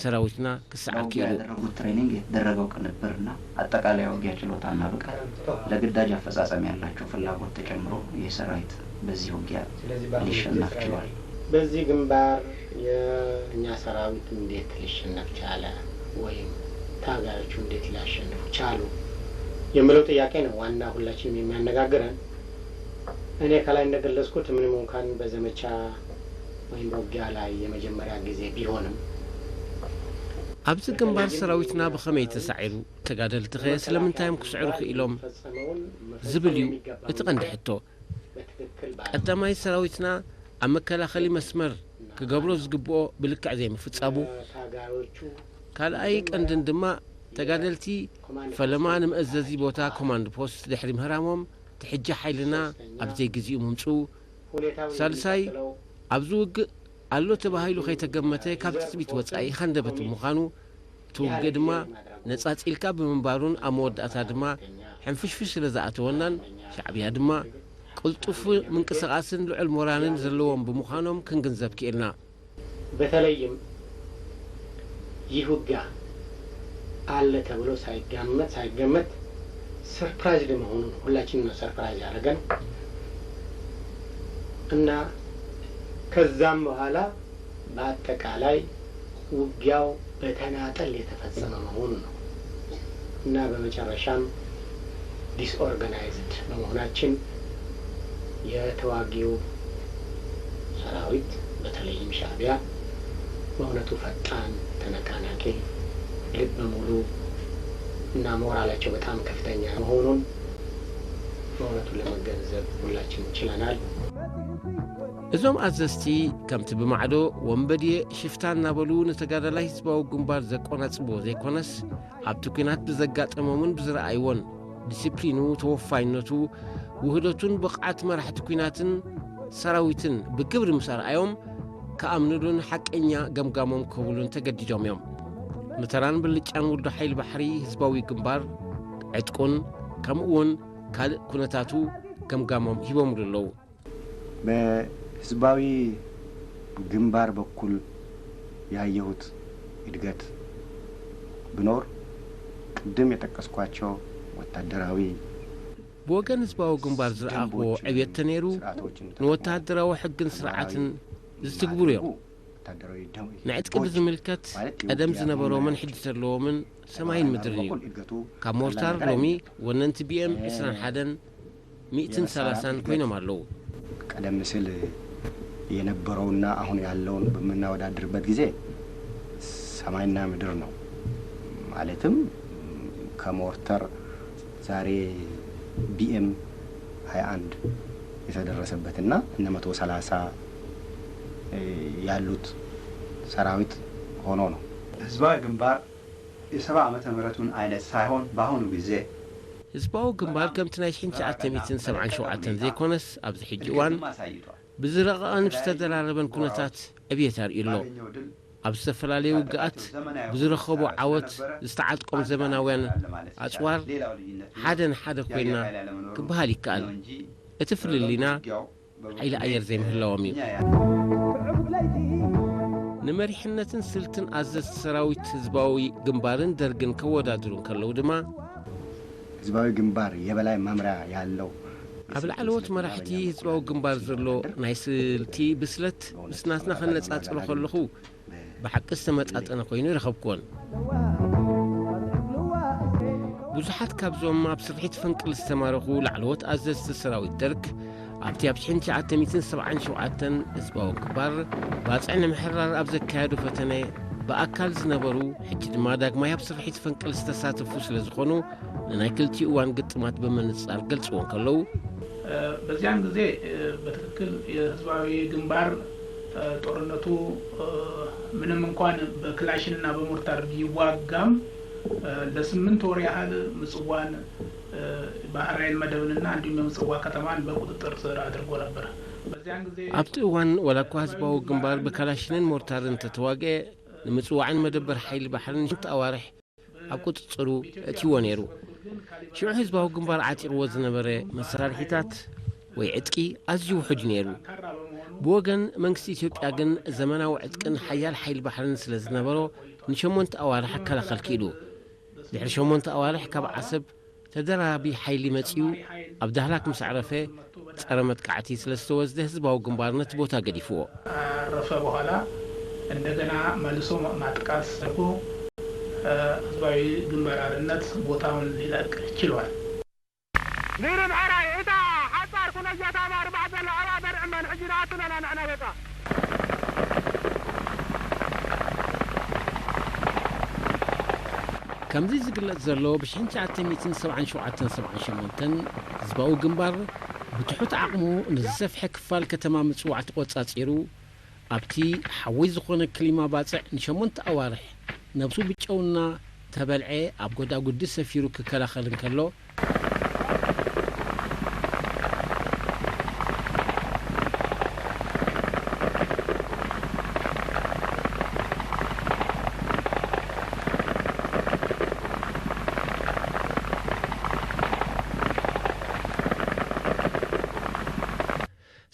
ሰራዊትና ክሰዓር ክኢሉ። ያደረጉት ትሬኒንግ፣ የተደረገው ቅንብርና አጠቃላይ ውጊያ ችሎታና ብቃት ለግዳጅ አፈጻጸም ያላቸው ፍላጎት ተጨምሮ ይህ ሰራዊት በዚህ ውጊያ ሊሸነፍ ችሏል። በዚህ ግንባር የእኛ ሰራዊት እንዴት ሊሸነፍ ቻለ ወይም ታጋዮቹ እንዴት ሊያሸንፉ ቻሉ የሚለው ጥያቄ ነው ዋና ሁላችንም የሚያነጋግረን። እኔ ከላይ እንደገለጽኩት ምንም እንኳን በዘመቻ ወይም በውጊያ ላይ የመጀመሪያ ጊዜ ቢሆንም ኣብዚ ግንባር ሰራዊትና ብኸመይ ተሳዒሩ፣ ተጋደልትኸ ስለምንታይ እዮም ክስዕሩ ክኢሎም ዝብል እዩ እቲ ቀንዲ ሕቶ። ቀዳማይ ሰራዊትና ኣብ መከላኸሊ መስመር ክገብሮ ዝግብኦ ብልክዕ ዘይምፍጻሙ፣ ካልኣይ ቀንድን ድማ ተጋደልቲ ፈለማ ንመእዘዚ ቦታ ኮማንድ ፖስት ድሕሪ ምህራሞም ትሕጂ ሓይልና ኣብ ዘይግዚኡ ምምፅኡ፣ ሳልሳይ ኣብዚ ውግእ ኣሎ ተባሂሉ ከይተገመተ ካብ ትፅቢት ወፃኢ ሃንደበት ብምዃኑ እቲ ውግእ ድማ ነፃፂልካ ብምንባሩን ኣብ መወዳእታ ድማ ሕንፍሽፍሽ ስለ ዝኣተወናን ሻዕብያ ድማ ቅልጡፍ ምንቅስቓስን ልዑል ሞራልን ዘለዎም ብምዃኖም ክንግንዘብ ክኢልና። በተለይም ይህ ውጊያ አለ ተብሎ ሳይገመት ሳይገመት ሰርፕራይዝ መሆኑን ሁላችንም ነው ሰርፕራይዝ ያደረገን እና ከዛም በኋላ በአጠቃላይ ውጊያው በተናጠል የተፈጸመ መሆኑ ነው እና በመጨረሻም ዲስኦርጋናይዝድ በመሆናችን የተዋጊው ሰራዊት በተለይም ሻዕቢያ በእውነቱ ፈጣን፣ ተነቃናቂ፣ ልበ ሙሉ እና ሞራላቸው በጣም ከፍተኛ መሆኑን በእውነቱ ለመገንዘብ ሁላችንም ችለናል። እዞም ኣዘዝቲ ከምቲ ብማዕዶ ወንበዴ ሽፍታ እናበሉ ንተጋዳላይ ህዝባዊ ግንባር ዘቆናጽብዎ ዘይኮነስ ኣብቲ ኲናት ብዘጋጠሞምን ብዝረኣይዎን ዲሲፕሊኑ፣ ተወፋይነቱ፣ ውህደቱን ብቕዓት መራሕቲ ኲናትን ሰራዊትን ብግብሪ ምስ ኣርኣዮም ክኣምኑሉን ሓቀኛ ገምጋሞም ክህብሉን ተገዲዶም እዮም። ንተራን ብልጫን ውልዶ ሓይሊ ባሕሪ ህዝባዊ ግንባር ዕጥቁን ከምኡ እውን ካልእ ኩነታቱ ገምጋሞም ሂቦምሉ ኣለዉ። በህዝባዊ ግንባር በኩል ያየሁት እድገት ብኖር ቅድም የጠቀስኳቸው ወታደራዊ ብወገን ህዝባዊ ግንባር ዝረኣኽዎ ዕብየት ተነይሩ ንወተሃደራዊ ሕግን ስርዓትን ዝትግብሩ እዮም። ንዕጥቂ ብዝምልከት ቀደም ዝነበሮምን ሕጂ ዘለዎምን ሰማይን ምድርን እዩ። ካብ ሞርታር ሎሚ ወነንቲ ቢኤም ዕስራን ሓደን ሚእትን ሰላሳን ኮይኖም ኣለዉ። ቀደም ሲል የነበረውና አሁን ያለውን በምናወዳድርበት ጊዜ ሰማይና ምድር ነው። ማለትም ከሞርተር ዛሬ ቢኤም ሃያ አንድ የተደረሰበትና እነ መቶ ሰላሳ ያሉት ሰራዊት ሆኖ ነው። ህዝባዊ ግንባር የሰባ ዓመተ ምህረቱን አይነት ሳይሆን በአሁኑ ጊዜ ህዝባዊ ግንባር ከምቲ ናይ ሽሕን ትሽዓተ ሚእትን ሰብዓን ሸውዓተን ዘይኮነስ ኣብዚ ሕጂ እዋን ብዝረቐቐን ብዝተደራረበን ኩነታት ዕብየት ኣርእዩ ኣሎ። ኣብ ዝተፈላለዩ ውግኣት ብዝረኸቦ ዓወት ዝተዓጥቀም ዘመናውያን ኣፅዋር ሓደ ንሓደ ኮይና ክበሃል ይከኣል። እቲ ፍልልይና ሓይሊ ኣየር ዘይምህላዎም እዩ። ንመሪሕነትን ስልትን ኣዘዝቲ ሰራዊት ህዝባዊ ግንባርን ደርግን ከወዳድሩ እንከለዉ ድማ ህዝባዊ ግንባር የበላይ መምሪያ ያለው ኣብ ላዕለዎት መራሕቲ ህዝባዊ ግንባር ዘሎ ናይ ስልቲ ብስለት ምስ ናትና ከነጻጽሮ ከለኹ ብሓቂ ዝተመጣጠነ ኮይኑ ይረኸብኩዎን። ብዙሓት ካብዞም ኣብ ስርሒት ፈንቅል ዝተማረኹ ላዕለዎት ኣዘዝቲ ሰራዊት ደርግ ኣብቲ ኣብ ሽሕን ትሽዓተ ሚእትን ሰብዓን ሸውዓተን ህዝባዊ ግንባር ባጽዕ ንምሕራር ኣብ ዘካየዶ ፈተነ ብኣካል ዝነበሩ ሕጂ ድማ ዳግማይ ኣብ ስርሒት ፈንቅል ዝተሳተፉ ስለ ዝኾኑ ንናይ ክልቲኡ እዋን ግጥማት ብምንጻር ገልጽዎ እንከለዉ በዚያን ጊዜ በትክክል የህዝባዊ ግንባር ጦርነቱ ምንም እንኳን በክላሽንና በሞርታር ቢዋጋም ለስምንት ወር ያህል ምጽዋን ባህር ኃይል መደብንና እንዲሁም የምጽዋ ከተማን በቁጥጥር ስር አድርጎ ነበር። በዚያን ጊዜ ኣብቲ እዋን ዋላ እኳ ህዝባዊ ግንባር ብካላሽንን ሞርታርን እንተተዋግአ፣ ንምጽዋዕን መደበር ሓይሊ ባሕርን ንሽሞንተ ኣዋርሕ ኣብ ቁጽጽሩ እትይዎ ነይሩ። ሽዑ ህዝባዊ ግንባር ዓጢቕዎ ዝነበረ መሳርሒታት ወይ ዕጥቂ ኣዝዩ ውሑድ ነይሩ። ብወገን መንግስቲ ኢትዮጵያ ግን ዘመናዊ ዕጥቅን ሓያል ሓይሊ ባሕርን ስለ ዝነበሮ ንሸሞንተ ኣዋርሕ ክከላኸል ክኢሉ። ድሕሪ ሸሞንተ ኣዋርሕ ካብ ዓሰብ ተደራራቢ ሓይሊ መጺኡ ኣብ ዳህላክ ምስ ኣዕረፈ ጸረ መጥቃዕቲ ስለ ዝተወስደ ህዝባዊ ግንባር ነቲ ቦታ ገዲፍዎ። ካረፈ በኋላ እንደገና መልሶ ማጥቃት ተደርጎ ህዝባዊ ግንባር ሓርነት ቦታውን ሊለቅ ችሏል። ንር ምዕራይ እታ ሓጻር ኩነጃት ኣባር ባዕዘን ኣባደር ዕመን ሕጂ ንኣትለና ንሕና በቃ። ከምዚ ዝግለጽ ዘሎ ብሽሕን ትሽዓተ ሚእትን ሰብዓን ሸውዓተን ሰብዓን ሸሞንተን ህዝባዊ ግንባር ብትሑት ዓቕሙ ንዝሰፍሐ ክፋል ከተማ ምጽዋዕ ተቖጻጺሩ ኣብቲ ሓዊ ዝኾነ ክሊማ ባጽዕ ንሸሞንተ ኣዋርሕ ነብሱ ብጨውና ተበልዐ ኣብ ጎዳጉዲ ሰፊሩ ክከላኸል እንከሎ፣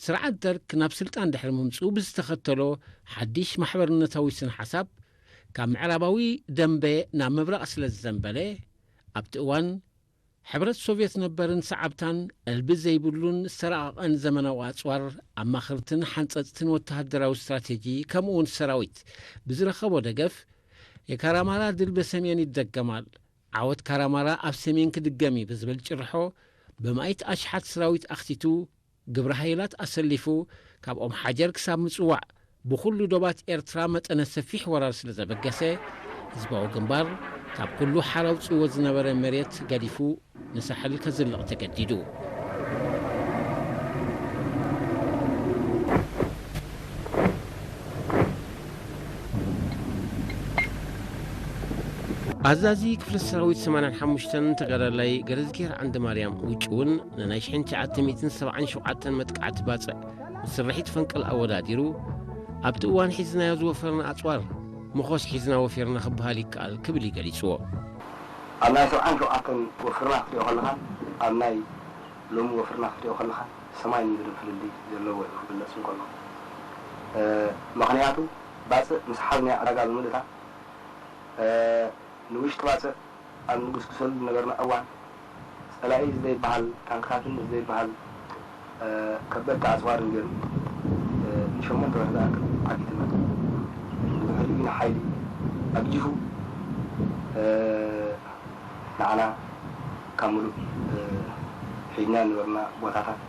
ስርዓት ደርግ ናብ ስልጣን ድሕሪ ምምፅኡ ብዝተኸተሎ ሓድሽ ማሕበርነታዊ ስነ ሓሳብ ካብ ምዕራባዊ ደንበ ናብ ምብራቕ ስለ ዝዘንበለ ኣብቲ እዋን ሕብረት ሶቭየት ነበርን ሰዓብታን ዕልቢ ዘይብሉን ዝተራቐቐን ዘመናዊ ኣፅዋር ኣማኽርትን ሓንፀፅትን ወተሃደራዊ ስትራቴጂ ከምኡ እውን ሰራዊት ብዝረኸቦ ደገፍ የካራማራ ድል በሰሜን ይደገማል፣ ዓወት ካራማራ ኣብ ሰሜን ክድገም እዩ ብዝብል ጭርሖ ብማይት ኣሽሓት ሰራዊት ኣኽቲቱ ግብረ ሓይላት ኣሰሊፉ ካብ ኦም ሓጀር ክሳብ ምጽዋዕ ብኹሉ ዶባት ኤርትራ መጠነ ሰፊሕ ወራር ስለ ዘበገሰ ህዝባዊ ግንባር ካብ ኩሉ ሓራ ኣውጺእዎ ዝነበረ መሬት ገዲፉ ንሳሕል ከዝልቕ ተገዲዱ። ኣዛዚ ክፍለ ሰራዊት ሰማንያን ሓሙሽተን ተጋዳላይ ገረዝጌር ዓንደማርያም ውጭ እውን ንናይ ሽሕን ትሽዓተ ሚእትን ሰብዓን ሸውዓተን መጥቃዕቲ ባጽዕ ምስ ስርሒት ፈንቅል ኣወዳዲሩ ኣብቲ እዋን ሒዝናዮ ዝወፈርና ኣጽዋር መኾስ ሒዝና ወፊርና ክበሃል ይከኣል ክብል እዩ ገሊጽዎ። ኣብ ናይ ሰብዓን ሸውዓተን ወፍርና ክትሪኦ ከለኻን ኣብ ናይ ሎሚ ወፍርና ክትሪኦ ከለኻን ሰማይን ምድርን ፍልልይ ዘለዎ እዩ ክግለጽ እንከሎ። ምኽንያቱ ባጽዕ ምስ ሓዝናዮ ዕዳጋ ብምልእታ ንውሽጢ ባጽዕ ኣብ ንጉስጉሰሉ ዝነበርና እዋን ጸላኢ ዘይበሃል ታንክታትን ዘይበሃል ከበድቲ ኣጽዋርን ገይሩ ንሸሞንተ ወርሒ ዝኣክል ዓጊቱና። ብድሕሪኡ ግን ሓይሊ ኣግጂፉ ንዓና ካብ ምሉእ ሒዝና ዝነበርና ቦታታት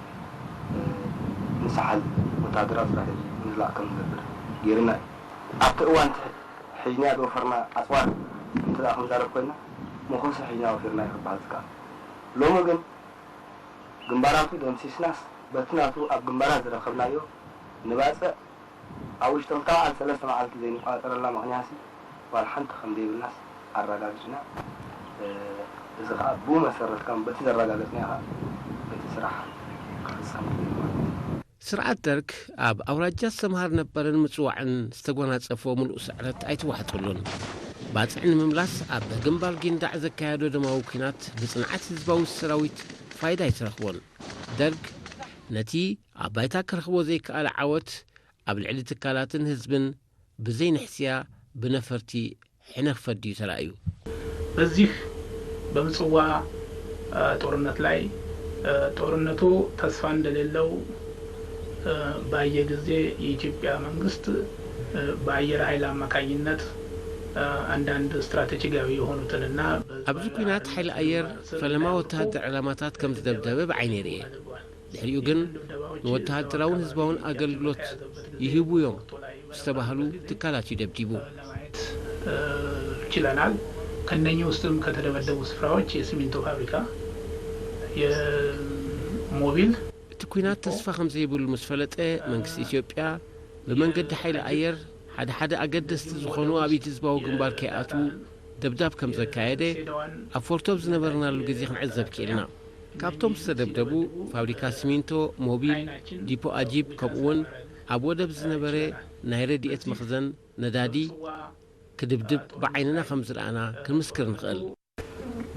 ንሳሕል ወታደራዊ ስትራተጂ ንዝላቕ ከም ዝነብር ገይሩና እዩ። ኣብቲ እዋን እቲ ሒዝናዮ ዝወፈርና ኣጽዋር እንተ ደኣ ክንዛረብ ኮይና፣ መኾሲ ሒዝና ወፊርና እዩ ክበሃል ዝከኣል። ሎሚ ግን ግንባራቱ ደምሲስናስ በቲ ናቱ ኣብ ግንባራት ዝረኸብናዮ ንባጽዕ ኣብ ውሽጢ ክልተ መዓልቲ ሰለስተ መዓልቲ ዘይንቋጸረላ ምኽንያትሲ ዋላ ሓንቲ ከም ዘይብልናስ ኣረጋጊጽና። እዚ ኸኣ ብኡ መሰረት ከም በቲ ዘረጋገጽናዮ ኸኣ በቲ ስራሕ ክፍጸም እዩ ማለት እዩ። ስርዓት ደርግ ኣብ ኣውራጃ ሰምሃር ነበርን ምጽዋዕን ዝተጎናጸፎ ምሉእ ስዕረት ኣይተዋሕጠሉን። ባጽዕ ንምምላስ ኣብ ግንባር ጊንዳዕ ዘካየዶ ደማዊ ኲናት ብጽንዓት ህዝባዊ ሰራዊት ፋይዳ ኣይተረኽቦን። ደርግ ነቲ ኣብ ባይታ ክረኽቦ ዘይከኣለ ዓወት ኣብ ልዕሊ ትካላትን ህዝብን ብዘይ ንሕስያ ብነፈርቲ ሕነ ክፈዲ እዩ ተራእዩ። በዚህ በምጽዋ ጦርነት ላይ ጦርነቱ ተስፋ እንደሌለው ባየ ጊዜ የኢትዮጵያ መንግስት በአየር ኃይል አማካኝነት አንዳንድ ስትራቴጂካዊ የሆኑትንና ኣብዚ ኲናት ሓይሊ ኣየር ፈለማ ወተሃደር ዕላማታት ከም ዝደብደበ ብዓይነይ ርእየ። ድሕሪኡ ግን ንወተሃደራውን ህዝባውን ኣገልግሎት ይህቡ እዮም ዝተባህሉ ትካላት እዩ ደብዲቡ። ችለናል። ከነኚህ ውስጥም ከተደበደቡ ስፍራዎች የሲሚንቶ ፋብሪካ፣ የሞቢል እቲ ኲናት ተስፋ ከም ዘይብሉ ምስ ፈለጠ መንግስቲ ኢትዮጵያ ብመንገዲ ሓይሊ ኣየር ሓደ ሓደ ኣገደስቲ ዝኾኑ ኣብ ኢድ ህዝባዊ ግንባር ከይኣትዉ ደብዳብ ከም ዘካየደ ኣብ ፎርቶ ኣብ ዝነበርናሉ ግዜ ክንዕዘብ ክኢልና። ካብቶም ዝተደብደቡ ፋብሪካ ሲሚንቶ፣ ሞቢል፣ ዲፖ ኣጂብ፣ ከምኡውን ኣብ ወደብ ዝነበረ ናይ ረድኤት መኽዘን ነዳዲ ክድብድብ ብዓይንና ከም ዝረኣና ክንምስክር ንኽእል።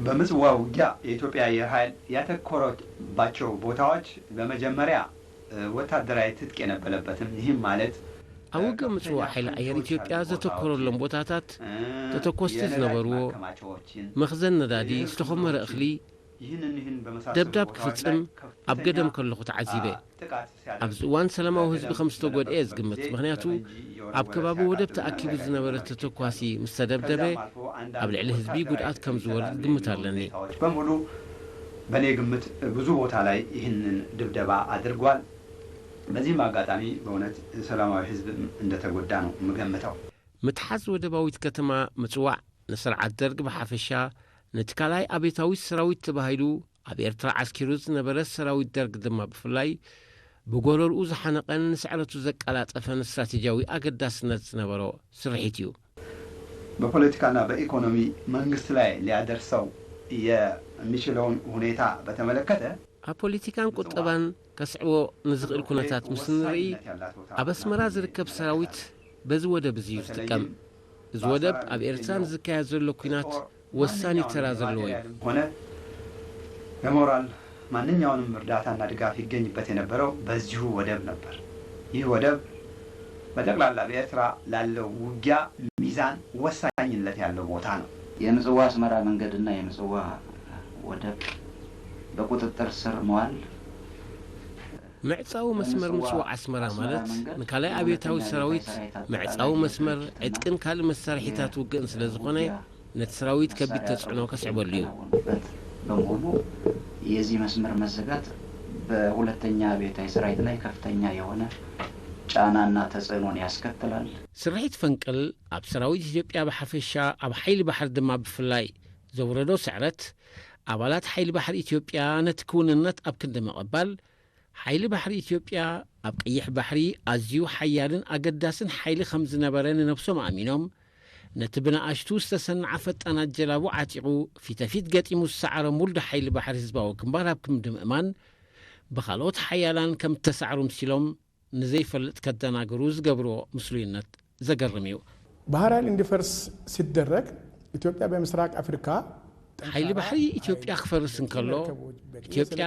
በምጽዋ ውጊያ የኢትዮጵያ አየር ኃይል ያተኮረባቸው ቦታዎች በመጀመሪያ ወታደራዊ ትጥቅ የነበረበትም፣ ይህም ማለት ኣብ ውግእ ምጽዋ ሓይሊ ኣየር ኢትዮጵያ ዘተኮረሎም ቦታታት ተተኮስቲ ዝነበርዎ መኽዘን ነዳዲ፣ ዝተኾመረ እኽሊ፣ ደብዳብ ክፍጽም ኣብ ገደም ከለኹ ተዓዚበ። ኣብዚ እዋን ሰላማዊ ህዝቢ ከም ዝተጎድኤ ዝግምት፣ ምኽንያቱ ኣብ ከባቢ ወደብ ተኣኪቡ ዝነበረ ተተኳሲ ምስ ተደብደበ ኣብ ልዕሊ ህዝቢ ጉድኣት ከም ዝወርድ ግምት ኣለኒ። በሙሉ በእኔ ግምት ብዙ ቦታ ላይ ይህንን ድብደባ አድርጓል። በዚህም አጋጣሚ በእውነት ሰላማዊ ህዝብ እንደተጎዳ ነው የምገምተው። ምትሓዝ ወደባዊት ከተማ ምጽዋዕ ንስርዓት ደርግ ብሓፈሻ፣ ነቲ ካልኣይ ኣብዮታዊ ሰራዊት ተባሂሉ ኣብ ኤርትራ ዓስኪሩ ዝነበረ ሰራዊት ደርግ ድማ ብፍላይ፣ ብጎረርኡ ዝሓነቐን ንስዕረቱ ዘቀላጠፈን ስትራቴጂያዊ ኣገዳስነት ዝነበሮ ስርሒት እዩ። በፖለቲካና በኢኮኖሚ መንግስት ላይ ሊያደርሰው የሚችለውን ሁኔታ በተመለከተ ኣብ ፖለቲካን ቁጠባን ከስዕቦ ንዝኽእል ኩነታት ምስ ንርኢ፣ ኣብ ኣስመራ ዝርከብ ሰራዊት በዚ ወደብ እዚ እዩ ዝጥቀም። እዚ ወደብ ኣብ ኤርትራ ንዝካየድ ዘሎ ኲናት ወሳኒ ተራ ዘለዎ እዩ። ሆነ የሞራል ማንኛውንም እርዳታና ድጋፍ ይገኝበት የነበረው በዚሁ ወደብ ነበር። ይህ ወደብ በጠቅላላ በኤርትራ ላለው ውጊያ ሚዛን ወሳኝነት ያለው ቦታ ነው። የምጽዋ አስመራ መንገድና የምጽዋ ወደብ በቁጥጥር ስር መዋል ምዕጻዊ መስመር ምጽዋዕ ኣስመራ ማለት ንካልኣይ ኣብዮታዊ ሰራዊት ምዕጻዊ መስመር ዕጥቅን ካልእ መሳርሒታት ውግእን ስለ ዝኾነ፣ ነቲ ሰራዊት ከቢድ ተጽዕኖ ከስዕበሉ እዩ። በመሆኑ የዚህ መስመር መዘጋት በሁለተኛ አብዮታዊ ሰራዊት ላይ ከፍተኛ የሆነ ጫናና ተጽዕኖን ያስከትላል። ስርሒት ፈንቅል ኣብ ሰራዊት ኢትዮጵያ ብሓፈሻ ኣብ ሓይሊ ባሕሪ ድማ ብፍላይ ዘውረዶ ስዕረት፣ ኣባላት ሓይሊ ባሕሪ ኢትዮጵያ ነቲ ክውንነት ኣብ ክንዲ ምቕባል፣ ሓይሊ ባሕሪ ኢትዮጵያ ኣብ ቀይሕ ባሕሪ ኣዝዩ ሓያልን ኣገዳስን ሓይሊ ከም ዝነበረ ንነብሶም ኣእሚኖም፣ ነቲ ብንኣሽቱ ዝተሰንዓ ፈጣናት ጀላቡ ዓጢቑ ፊተፊት ገጢሙ ዝሰዓሮም ውልዶ ሓይሊ ባሕሪ ህዝባዊ ግንባር ኣብ ክንዲ ምእማን፣ ብኻልኦት ሓያላን ከም እተሳዕሩ ምሲሎም ንዘይፈልጥ ከደናግሩ ዝገብርዎ ምስሉይነት ዘገርም እዩ። ባህር ኃይል እንዲፈርስ ሲደረግ ኢትዮጵያ በምስራቅ አፍሪካ ሓይሊ ባሕሪ ኢትዮጵያ ክፈርስ እንከሎ፣ ኢትዮጵያ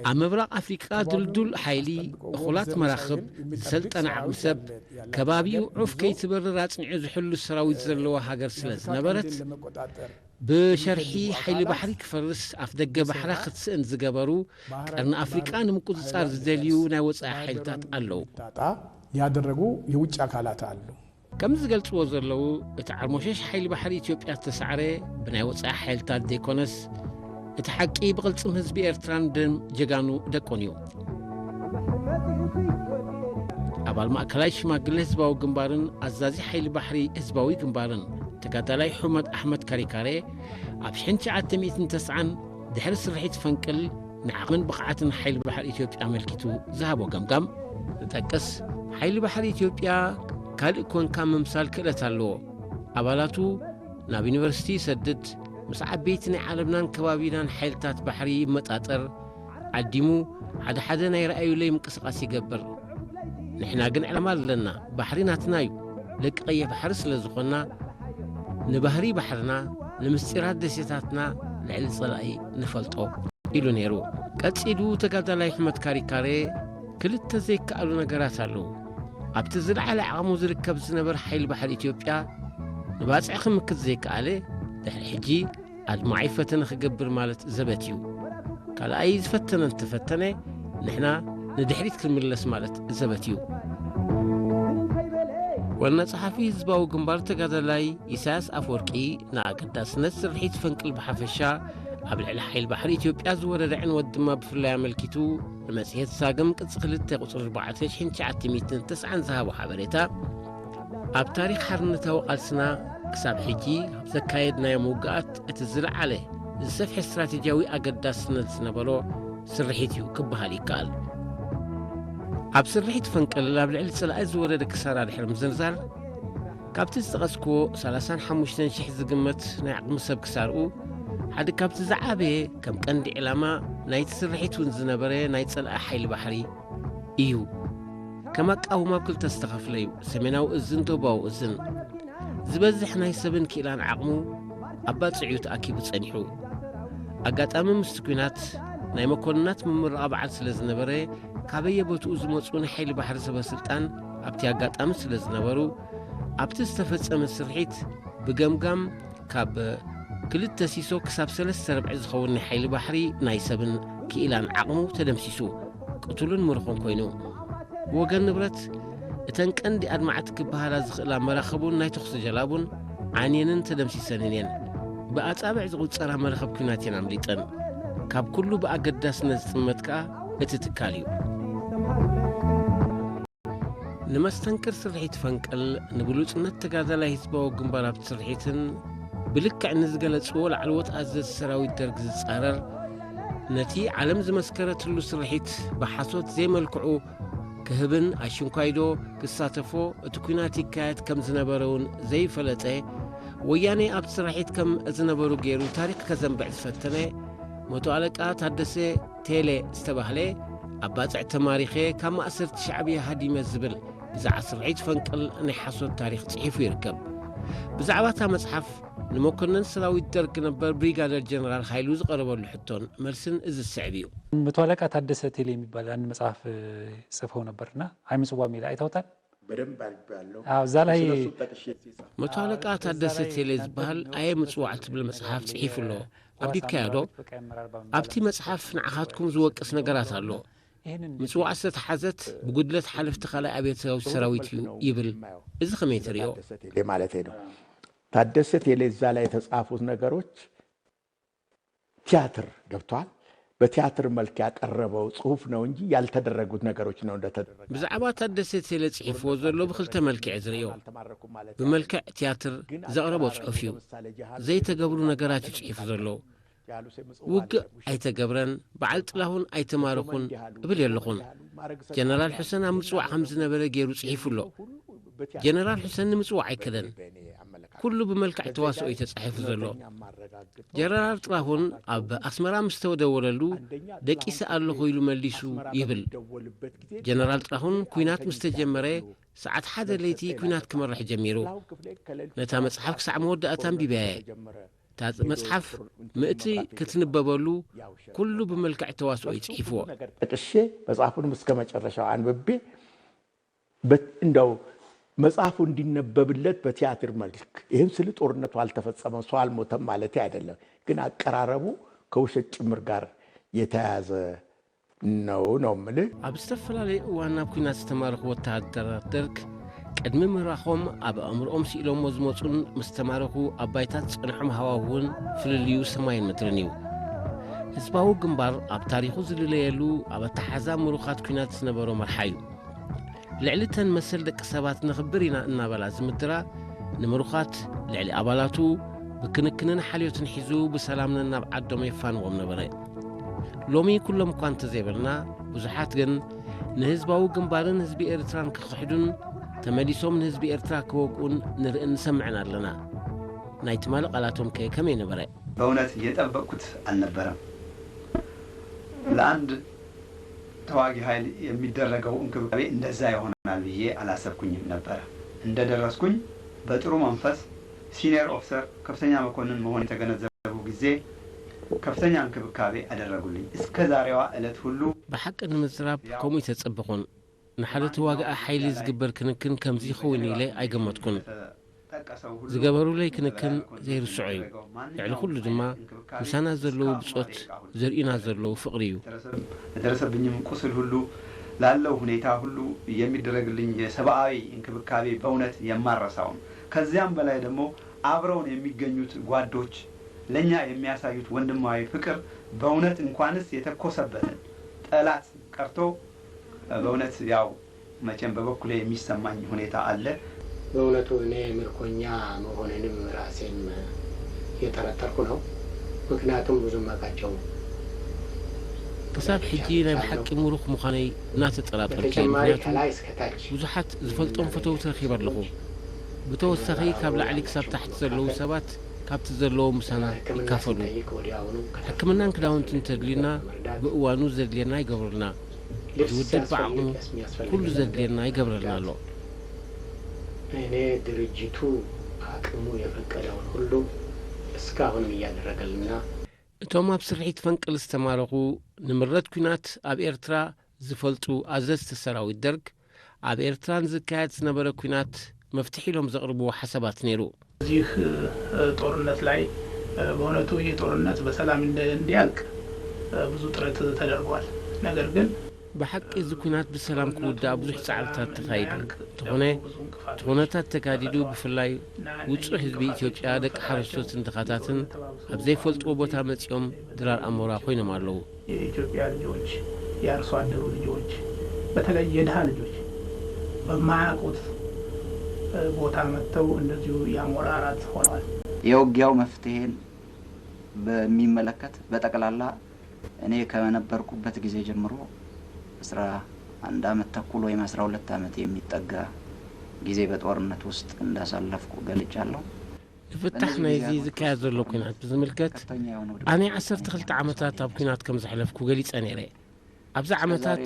ኣብ ምብራቕ ኣፍሪቃ ድልዱል ሓይሊ፣ እኹላት መራኽብ፣ ዝሰልጠነ ዓቕሚ ሰብ፣ ከባቢኡ ዑፍ ከይትበርር ኣጽኒዑ ዝሕሉ ሰራዊት ዘለዋ ሃገር ስለ ዝነበረት፣ ብሸርሒ ሓይሊ ባሕሪ ክፈርስ ኣፍ ደገ ባሕራ ክትስእን ዝገበሩ፣ ቀርኒ ኣፍሪቃ ንምቁጽጻር ዝደልዩ ናይ ወጻኢ ሓይልታት ኣለዉ። ያደረጉ የውጭ አካላት አሉ። ከም ዝገልጽዎ ዘለዉ፣ እቲ ዓርሞሸሽ ሓይሊ ባሕሪ ኢትዮጵያ ዝተሳዕረ ብናይ ወጻኢ ሓይልታት ዘይኮነስ፣ እቲ ሓቂ ብቕልጽም ህዝቢ ኤርትራን ደም ጀጋኑ ደቁን እዩ። ኣባል ማእከላይ ሽማግለ ህዝባዊ ግንባርን ኣዛዚ ሓይሊ ባሕሪ ህዝባዊ ግንባርን ተጋዳላይ ሑመድ ኣሕመድ ካሪካሬ፣ ኣብ ሽሕን ትሽዓተ ሚእትን ተስዓን ድሕሪ ስርሒት ፈንቅል ንዓቕምን ብቕዓትን ሓይሊ ባሕሪ ኢትዮጵያ ኣመልኪቱ ዝሃቦ ገምጋም ንጠቅስ። ሓይሊ ባሕሪ ኢትዮጵያ ካልእ ኮንካ ምምሳል ክእለት ኣለዎ። ኣባላቱ ናብ ዩኒቨርሲቲ ይሰድድ፣ ምስ ዓበይቲ ናይ ዓለምናን ከባቢናን ሓይልታት ባሕሪ ይመጣጠር፣ ዓዲሙ ሓደ ሓደ ናይ ረኣዩለይ ምንቅስቓስ ይገብር። ንሕና ግን ዕላማ ኣለና፣ ባሕሪ ናትና እዩ። ደቂ ቀይሕ ባሕሪ ስለ ዝኾንና፣ ንባህሪ ባሕርና፣ ንምስጢራት ደሴታትና ልዕሊ ጸላኢ ንፈልጦ ኢሉ ነይሩ። ቀጺሉ ተጋዳላይ ሕመድ ካሪካሬ፣ ክልተ ዘይከኣሉ ነገራት ኣለዉ። ኣብቲ ዝለዓለ ዓቕሙ ዝርከብ ዝነበረ ሓይሊ ባሕሪ ኢትዮጵያ ንባጽዕ ክምክት ዘይከኣለ፣ ድሕሪ ሕጂ ኣድማዒ ፈተነ ክገብር ማለት ዘበት እዩ። ካልኣይ ዝፈተነ እንተፈተነ፣ ንሕና ንድሕሪት ክንምለስ ማለት ዘበት እዩ። ዋና ጸሓፊ ህዝባዊ ግንባር ተጋዳላይ ኢሳያስ ኣፈወርቂ ንኣገዳስነት ስርሒት ፈንቅል ብሓፈሻ፣ ኣብ ልዕሊ ሓይል ባሕሪ ኢትዮጵያ ዝወረደ ዕንወት ድማ ብፍላይ ኣመልኪቱ ንመጽሔት ሳግም ቅጽ ክልተ ቁጽሪ ኣርባዕተ ሽሕን ትሽዓተ ሚእትን ተስዓን ዝሃቦ ሓበሬታ፣ ኣብ ታሪኽ ሓርነታዊ ቃልስና ክሳብ ሕጂ ኣብ ዘካየድናዮም ውግኣት እቲ ዝለዓለ ዝሰፍሐ ስትራቴጂያዊ ኣገዳስነት ዝነበሮ ስርሒት እዩ ክበሃል ይከኣል። ኣብ ስርሒት ፈንቅል ኣብ ልዕሊ ጸላኢ ዝወረደ ክሳራ ድሕሪ ምዝርዛር፣ ካብቲ ዝጠቐስክዎ ሰላሳን ሓሙሽተን ሽሕ ዝግመት ናይ ዓቕሚ ሰብ ክሳርኡ፣ ሓደ ካብቲ ዝዓበየ ከም ቀንዲ ዕላማ ናይቲ ስርሒት እውን ዝነበረ ናይ ጸላኢ ሓይሊ ባሕሪ እዩ። ከም ኣቃውማ ኣብ ክልተ ዝተኸፍለ እዩ፣ ሰሜናዊ እዝን ደቡባዊ እዝን። ዝበዝሕ ናይ ሰብን ክኢላን ዓቕሙ ኣብ ባጽዕ እዩ ተኣኪቡ ጸኒሑ። ኣጋጣሚ ምስቲ ኲናት ናይ መኮንናት ምምረቓ በዓል ስለ ዝነበረ፣ ካበየ ቦትኡ ዝመጹ ናይ ሓይሊ ባሕሪ ሰበ ስልጣን ኣብቲ ኣጋጣሚ ስለ ዝነበሩ፣ ኣብቲ ዝተፈጸመ ስርሒት ብገምጋም ካብ ክልተ ሲሶ ክሳብ ሰለስተ ርብዒ ዝኸውን ናይ ሓይሊ ባሕሪ ናይ ሰብን ክኢላን ዓቕሙ ተደምሲሱ፣ ቅቱልን ምሩኹን ኮይኑ። ብወገን ንብረት፣ እተን ቀንዲ ኣድማዕቲ ክበሃላ ዝኽእላ መራኽቡን ናይ ተኹሲ ጀላቡን ዓንየንን ተደምሲሰንን እየን። ብኣጻብዕ ዝቑጸራ መራኽብ ኲናት እየን ኣምሊጠን። ካብ ኩሉ ብኣገዳስነት ዝጥመት ከኣ እቲ ትካል እዩ። ንመስተንክር ስርሒት ፈንቅል፣ ንብሉጽነት ተጋዳላይ ህዝባዊ ግንባር ኣብቲ ስርሒትን ብልክዕ ንዝገለጽዎ ላዕለዎት ኣዘዝቲ ሰራዊት ደርግ ዝጻረር፣ ነቲ ዓለም ዝመስከረትሉ ስርሒት ብሓሶት ዘይመልክዑ ክህብን ኣሽንኳይዶ ክሳተፎ እቲ ኲናት ይካየድ ከም ዝነበረ እውን ዘይፈለጠ፣ ወያኔ ኣብቲ ስርሒት ከም ዝነበሩ ገይሩ ታሪኽ ከዘንብዕ ዝፈተነ መቶ ኣለቃ ታደሰ ቴሌ ዝተባህለ፣ ኣብ ባጽዕ ተማሪኸ ካብ ማእሰርቲ ሻዕብያ ሃዲመ ዝብል ብዛዕባ ስርሒት ፈንቅል ናይ ሓሶት ታሪኽ ጽሒፉ ይርከብ። ብዛዕባ እታ መጽሓፍ ንመኮነን ሰራዊት ደርግ ነበር ብሪጋደር ጀነራል ሃይሉ ዝቐረበሉ ሕቶን መልስን እዚ ዝስዕብ እዩ። መቶ ኣለቃ ታደሰ ቴሌ የሚባል አንድ መጽሐፍ ጽፈው ነበርና፣ አይ ምጽዋ የሚል አይተውታል? በደንብ አንብቤያለሁ። አዎ፣ እዛ ላይ ስለሱ ጠቅሼ ሲጻፍ መቶ ኣለቃ ታደሰ ቴሌ ዝበሃል ኣየ ምጽዋዕ ትብል መጽሓፍ ጽሒፉ ኣሎ። ኣንቢብካዮ ዶ? ኣብቲ መጽሓፍ ንዓኻትኩም ዝወቅስ ነገራት ኣሎ። ምጽዋዕ ዝተተሓዘት ብጉድለት ሓለፍቲ ካልኣይ ኣብዮታዊ ሰራዊት እዩ ይብል። እዚ ከመይ ትርእዮ? ታደሰ ቴሌ ማለት ነው። ታደሰ ቴሌ እዛ ላይ የተጻፉት ነገሮች ቲያትር ገብቷል። በቲያትር መልክ ያቀረበው ጽሑፍ ነው እንጂ ያልተደረጉት ነገሮች ነው እንደተደረገ። ብዛዕባ ታደሰ ቴሌ ጽሒፍዎ ዘሎ ብኽልተ መልክዕ ዝርእዮ። ብመልክዕ ቲያትር ዘቕረቦ ጽሑፍ እዩ። ዘይተገብሩ ነገራት እዩ ጽሒፉ ዘሎ። ውግእ ኣይተገብረን፣ በዓል ጥላሁን ኣይተማረኹን እብል የለኹን። ጀነራል ሑሰን ኣብ ምጽዋዕ ከም ዝነበረ ገይሩ ጽሒፉ ኣሎ። ጀነራል ሑሰን ንምጽዋዕ ኣይከደን። ኩሉ ብመልክዕ ተዋስኦ እዩ ተጻሒፉ ዘሎ። ጀነራል ጥላሁን ኣብ ኣስመራ ምስ ተደወለሉ ደቂሰ ኣለኹ ኢሉ መሊሱ ይብል። ጀነራል ጥላሁን ኲናት ምስ ተጀመረ ሰዓት ሓደ ለይቲ ኲናት ክመርሕ ጀሚሩ። ነታ መጽሓፍ ክሳዕ መወዳእታ ኣንቢበያ እየ። እታ መጽሓፍ ምእንቲ ክትንበበሉ ኩሉ ብመልክዕ ተዋስኦ እዩ ጽሒፍዎ። ጠቅሼ መጽሐፉንም እስከ መጨረሻው አንብቤ በት-፣ እንደው መጽሐፉ እንዲነበብለት በቲያትር መልክ፣ ይህም ስል ጦርነቱ አልተፈጸመም፣ ሰው አልሞተም ማለት አይደለም፣ ግን አቀራረቡ ከውሸት ጭምር ጋር የተያያዘ ነው ነው የምልህ። ኣብ ዝተፈላለየ እዋን ናብ ኲናት ዝተማረኹ ወተሃደራት ደርግ፣ ቅድሚ ምብራኾም ኣብ ኣእምሮኦም ስኢሎሞ ዝመጹን ምስ ተማረኹ ኣብ ባይታ ዝጸንሖም ሃዋህውን ፍልልዩ ሰማይን ምድርን እዩ። ህዝባዊ ግንባር ኣብ ታሪኹ ዝልለየሉ ኣብ ኣተሓዛ ምሩኻት ኲናት ዝነበሮ መርሓ እዩ። ልዕሊ እተን መሰል ደቂ ሰባት ነኽብር ኢና እናበላ ዝምድራ ንምሩኻት ልዕሊ ኣባላቱ ብክንክንን ሓልዮትን ሒዙ ብሰላም ነናብ ዓዶም የፋንዎም ነበረ። ሎሚ ኩሎም እኳ እንተዘይበልና፣ ብዙሓት ግን ንህዝባዊ ግንባርን ህዝቢ ኤርትራን ክኽሕዱን ተመሊሶም ንህዝቢ ኤርትራ ክወግኡን ንርእን ንሰምዕን ኣለና። ናይ ትማሊ ቃላቶም ከ ከመይ ነበረ? በእውነት የጠበቅኩት አልነበረም። ለአንድ ተዋጊ ኃይል የሚደረገው እንክብካቤ እንደዛ ይሆናል ብዬ አላሰብኩኝም ነበረ። እንደደረስኩኝ በጥሩ መንፈስ ሲኒየር ኦፊሰር፣ ከፍተኛ መኮንን መሆን የተገነዘቡ ጊዜ ከፍተኛ እንክብካቤ አደረጉልኝ። እስከ ዛሬዋ ዕለት ሁሉ ብሓቂ ንምዝራብ ከምኡ ይተጸበኹን። ንሓደ ተዋጋኢ ሓይሊ ዝግበር ክንክን ከምዚ ይኸውን ኢለ ኣይገመትኩን። ዝገበሩለይ ክንክን ዘይርስዖ እዩ። ልዕሊ ኩሉ ድማ ምሳና ዘለዉ ብጾት፣ ዘርእዩና ዘለዉ ፍቕሪ እዩ። ለደረሰብኝም ቁስል ሁሉ፣ ላለው ሁኔታ ሁሉ የሚደረግልኝ የሰብአዊ እንክብካቤ በእውነት የማረሳውም። ከዚያም በላይ ደግሞ አብረውን የሚገኙት ጓዶች ለእኛ የሚያሳዩት ወንድማዊ ፍቅር በእውነት እንኳንስ የተኮሰበትን ጠላት ቀርቶ በእውነት ያው መቼም በበኩሌ የሚሰማኝ ሁኔታ አለ። በእውነቱ እኔ ምርኮኛ መሆኔንም ራሴም እየጠረጠርኩ ነው። ምክንያቱም ብዙ ማቃቸው ክሳብ ሕጂ ናይ ብሓቂ ምሩኽ ምዃነይ እናተጠራጠርኩ እየ። በተጨማሪ ምክንያቱ ከላይ እስከታች ብዙሓት ዝፈልጦም ፈተውቲ ረኺበ ኣለኹ። ብተወሳኺ ካብ ላዕሊ ክሳብ ታሕቲ ዘለዉ ሰባት ካብቲ ዘለዎም ምሳና ይካፈሉ። ሕክምናን ክዳውንትን ተድልዩና ብእዋኑ ዘድልየና ይገብሩልና። እቲ ውድብ ብዓቕሙ ኩሉ ዘድልየና ይገብረልና ኣሎ። እኔ ድርጅቱ አቅሙ የፈቀደውን ሁሉ እስካሁንም እያደረገልና። እቶም ኣብ ስርሒት ፈንቅል ዝተማረኹ፣ ንምረት ኲናት ኣብ ኤርትራ ዝፈልጡ ኣዘዝቲ ሰራዊት ደርግ፣ ኣብ ኤርትራ ንዝካየድ ዝነበረ ኲናት መፍትሒ ኢሎም ዘቕርብዎ ሓሳባት ነይሩ። በዚህ ጦርነት ላይ በእውነቱ ይህ ጦርነት በሰላም እንዲያልቅ ብዙ ጥረት ተደርጓል። ነገር ግን ብሓቂ እዚ ኲናት ብሰላም ክውዳእ ብዙሕ ጻዕርታት ተኻይዱ እንተኾነ፣ እቲ ኩነታት ተጋዲዱ፣ ብፍላይ ውጹዕ ህዝቢ ኢትዮጵያ፣ ደቂ ሓረስቶትን ድኻታትን ኣብ ዘይፈልጥዎ ቦታ መጺኦም ድራር ኣሞራ ኮይኖም ኣለዉ። የኢትዮጵያ ልጆች፣ የአርሶ አደሩ ልጆች፣ በተለይ የድሃ ልጆች በማያውቁት ቦታ መጥተው እንደዚሁ የአሞራ አራት ሆነዋል። የውጊያው መፍትሄን በሚመለከት በጠቅላላ እኔ ከነበርኩበት ጊዜ ጀምሮ አስራ አንድ አመት ተኩል ወይም አስራ ሁለት አመት የሚጠጋ ጊዜ በጦርነት ውስጥ እንዳሳለፍኩ ገልጫለሁ። ንፍታሕ ናይዚ ዝካየድ ዘሎ ኲናት ብዝምልከት ኣነ ዓሰርተ ክልተ ዓመታት ኣብ ኲናት ከም ዘሕለፍኩ ገሊጸ ነይረ። ኣብዚ ዓመታት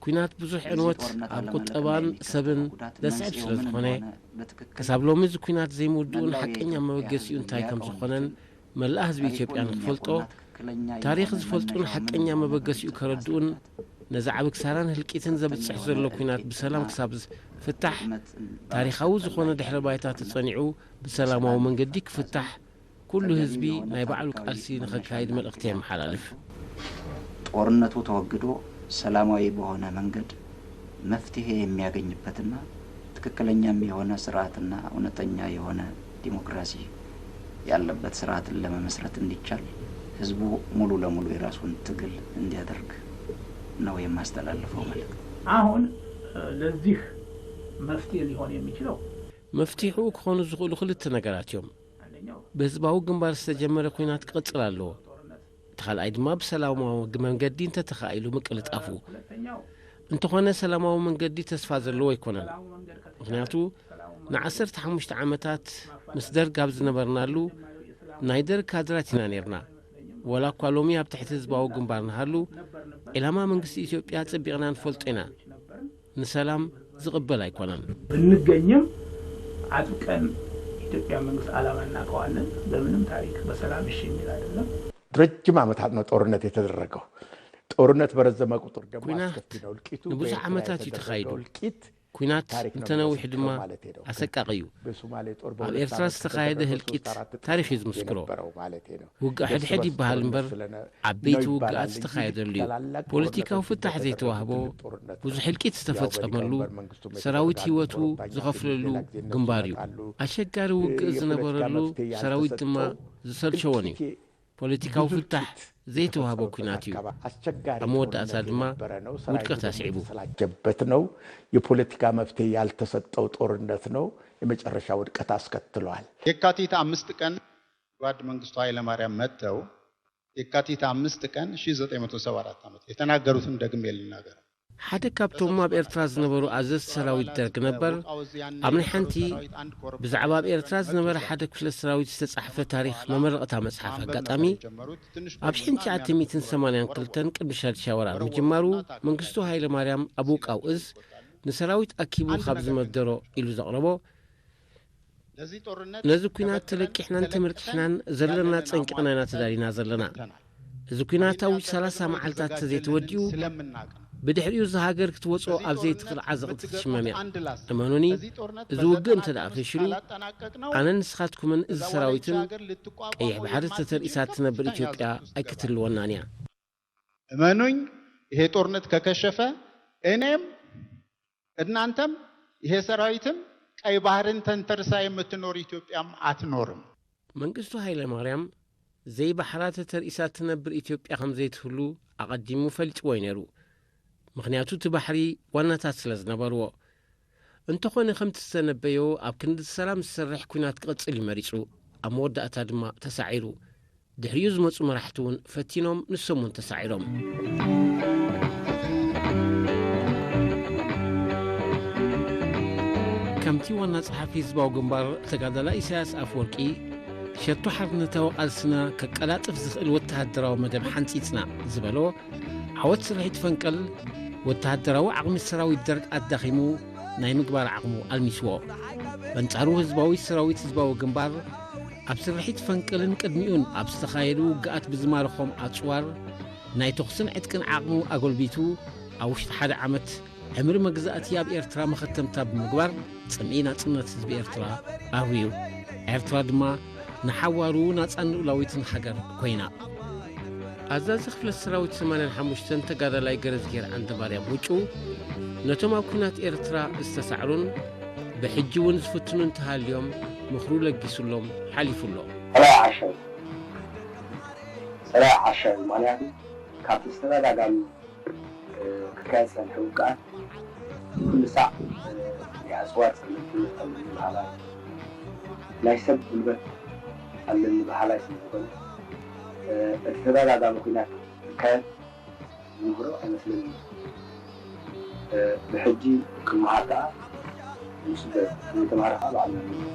ኲናት ብዙሕ ዕንወት ኣብ ቁጠባን ሰብን ዘስዕብ ስለ ዝኾነ፣ ክሳብ ሎሚ እዚ ኲናት ዘይምውድኡን ሓቀኛ መበገሲኡ እንታይ ከም ዝኾነን መላእ ህዝቢ ኢትዮጵያ ንክፈልጦ፣ ታሪኽ ዝፈልጡን ሓቀኛ መበገሲኡ ከረድኡን ነዚ ዓቢ ክሳራን ህልቂትን ዘብጽሕ ዘሎ ኲናት ብሰላም ክሳብ ዝፍታሕ፣ ታሪኻዊ ዝኾነ ድሕረ ባይታ ተጸኒዑ ብሰላማዊ መንገዲ ክፍታሕ ኩሉ ህዝቢ ናይ ባዕሉ ቃልሲ ንኸካይድ መልእኽቲ የመሓላልፍ። ጦርነቱ ተወግዶ ሰላማዊ በሆነ መንገድ መፍትሄ የሚያገኝበትና ትክክለኛም የሆነ ስርዓትና እውነተኛ የሆነ ዲሞክራሲ ያለበት ስርዓትን ለመመስረት እንዲቻል ህዝቡ ሙሉ ለሙሉ የራሱን ትግል እንዲያደርግ ነው የማስተላልፈው መልእክት። አሁን ለዚህ መፍትሄ ሊሆን የሚችለው መፍትሒኡ ክኾኑ ዝኽእሉ ክልተ ነገራት እዮም። ብህዝባዊ ግንባር ዝተጀመረ ኲናት ክቕጽል ኣለዎ። እቲ ካልኣይ ድማ ብሰላማዊ መንገዲ እንተተኻኢሉ ምቅልጣፉ። እንተኾነ ሰላማዊ መንገዲ ተስፋ ዘለዎ ኣይኮነን። ምኽንያቱ ንዓሰርተ ሓሙሽተ ዓመታት ምስ ደርግ ኣብ ዝነበርናሉ ናይ ደርግ ካድራት ኢና ነይርና። ወላ እኳ ሎሚ ኣብ ትሕቲ ህዝባዊ ግንባር ንሃሉ፣ ዒላማ መንግስቲ ኢትዮጵያ ኣጸቢቕና ንፈልጦ ኢና። ንሰላም ዝቕበል ኣይኮነን። ብንገኝም አጥብቀን ኢትዮጵያ መንግስት ዓላማ እናውቀዋለን። በምንም ታሪክ በሰላም እሺ የሚል አይደለም። ረጅም ዓመታት ነው ጦርነት የተደረገው። ጦርነት በረዘመ ቁጥር ደግሞ አስከፊ ነው እልቂቱ። ንብዙሕ ዓመታት እዩ ተኻይዱ። እልቂት ኲናት እንተነዊሑ ድማ ኣሰቃቂ እዩ። ኣብ ኤርትራ ዝተኻየደ ህልቂት ታሪኽ እዩ ዝምስክሮ። ውግእ ሕድሕድ ይበሃል እምበር ዓበይቲ ውግኣት ዝተኻየደሉ እዩ። ፖለቲካዊ ፍታሕ ዘይተዋህቦ፣ ብዙሕ ህልቂት ዝተፈጸመሉ፣ ሰራዊት ህይወቱ ዝኸፍለሉ ግንባር እዩ። ኣሸጋሪ ውግእ ዝነበረሉ፣ ሰራዊት ድማ ዝሰልቸዎን እዩ። ፖለቲካዊ ፍታሕ ዘይተዋህቦ ኲናት እዩ። ኣብ መወዳእታ ድማ ውድቀት ኣስዒቡ። የተሰላቸበት ነው። የፖለቲካ መፍትሄ ያልተሰጠው ጦርነት ነው። የመጨረሻ ውድቀት አስከትሏል። የካቲት አምስት ቀን ጓድ መንግስቱ ኃይለማርያም መጥተው የካቲት አምስት ቀን ሺህ ዘጠኝ መቶ ሰባ አራት ዓመት የተናገሩትን ደግሜ ልናገር። ሓደ ካብቶም ኣብ ኤርትራ ዝነበሩ ኣዘዝቲ ሰራዊት ደርግ ነበር። ኣብ ናይ ሓንቲ ብዛዕባ ኣብ ኤርትራ ዝነበረ ሓደ ክፍለ ሰራዊት ዝተጻሕፈ ታሪኽ መመረቕታ መጽሓፍ ኣጋጣሚ ኣብ ሽሕን ትሽዓተ ሚእትን ሰማንያን ክልተን ቅድሚ ሻድሻይ ወራር ምጅማሩ መንግስቱ ሃይለ ማርያም ኣብ ውቃው እዝ ንሰራዊት ኣኪቡ ካብ ዝመደሮ ኢሉ ዘቕረቦ ነዚ ኲናት ተለቂሕናን ተመርቂሕናን ዘለና ጸንቂቕና ኢና ተዳሊና ዘለና። እዚ ኲናት ኣብ ሰላሳ መዓልታት ተዘይተወዲኡ ብድሕሪኡ እዛ ሃገር ክትወጾ ኣብ ዘይትኽእል ዓዘቕቲ ክትሽመም እያ። እመኑኒ፣ እዚ ውግእ እንተ ደኣ ፈሺሉ ኣነን ንስኻትኩምን እዚ ሰራዊትን ቀይሕ ባሕሪ ተተርኢሳ እትነብር ኢትዮጵያ ኣይክትህልወናን እያ። እመኑኝ፣ ይሄ ጦርነት ከከሸፈ እኔም እናንተም ይሄ ሰራዊትም ቀይ ባህርን ተንተርሳ የምትኖር ኢትዮጵያም ኣትኖርም። መንግስቱ ሃይለ ማርያም ዘይባሕራ ተተርኢሳ እትነብር ኢትዮጵያ ከም ዘይትህሉ ኣቐዲሙ ፈሊጥዎ እዩ ነይሩ። ምኽንያቱ እቲ ባሕሪ ዋናታት ስለ ዝነበርዎ። እንተኾነ ከምቲ ዝተነበዮ ኣብ ክንዲ ሰላም ዝሰርሕ ኲናት ክቕጽል እዩ መሪጹ። ኣብ መወዳእታ ድማ ተሳዒሩ። ድሕሪኡ ዝመጹ መራሕቲ እውን ፈቲኖም ንሶም እውን ተሳዒሮም። ከምቲ ዋና ጸሓፊ ህዝባዊ ግንባር ተጋዳላይ ኢሳያስ ኣፈወርቂ፣ ሸቶ ሓርነታዊ ቃልስና ከቀላጥፍ ዝኽእል ወተሃደራዊ መደብ ሓንጺጽና ዝበሎ፣ ዓወት ስርሒት ፈንቅል ወተሃደራዊ ዓቕሚ ሰራዊት ደርግ ኣዳኺሙ ናይ ምግባር ዓቕሙ ኣልሚስዎ። በንጻሩ ህዝባዊ ሰራዊት ህዝባዊ ግንባር ኣብ ስርሒት ፈንቅልን ቅድሚኡን ኣብ ዝተኻየዱ ውግኣት ብዝማረኾም ኣጽዋር ናይ ተኹስን ዕጥቅን ዓቕሙ ኣጎልቢቱ ኣብ ውሽጢ ሓደ ዓመት ዕምሪ መግዛእቲ ኣብ ኤርትራ መኸተምታ ብምግባር ጽምኢ ናጽነት ህዝቢ ኤርትራ ኣርዩ። ኤርትራ ድማ ንሓዋሩ ናጻን ልኡላዊትን ሃገር ኮይና። ኣዛዚ ክፍለ ሰራዊት ሰማንያን ሓሙሽተን ተጋዳላይ ገረዝጌር ዓንደማርያም ውጩ ነቶም ኣብ ኲናት ኤርትራ ዝተሳዕሩን ብሕጂ እውን ዝፍትኑ እንተሃልዮም ምኽሩ ለጊሱሎም ሓሊፉ ኣሎ። ጸላኢ ዓሻ እዩ። ጸላኢ ዓሻ እዩ። ምኽንያቱ ካብቲ ዝተደጋጋሚ ክካየድ ዝጸንሐ ውግኣት ኩሉ ሳዕ ናይ ኣጽዋር ጸለምቲ ኣለኒ በሃላይ፣ ናይ ሰብ ጉልበት ኣለኒ በሃላይ ስለ ዝኾነ እቲ ተደጋጋሚ ኲናት ክካየድ ዝምህሮ ኣይመስለኒ። ብሕጂ ክመሃር ከኣ ንስደት፣ ንተምሃረ ከኣ ባዕልና ንምህር።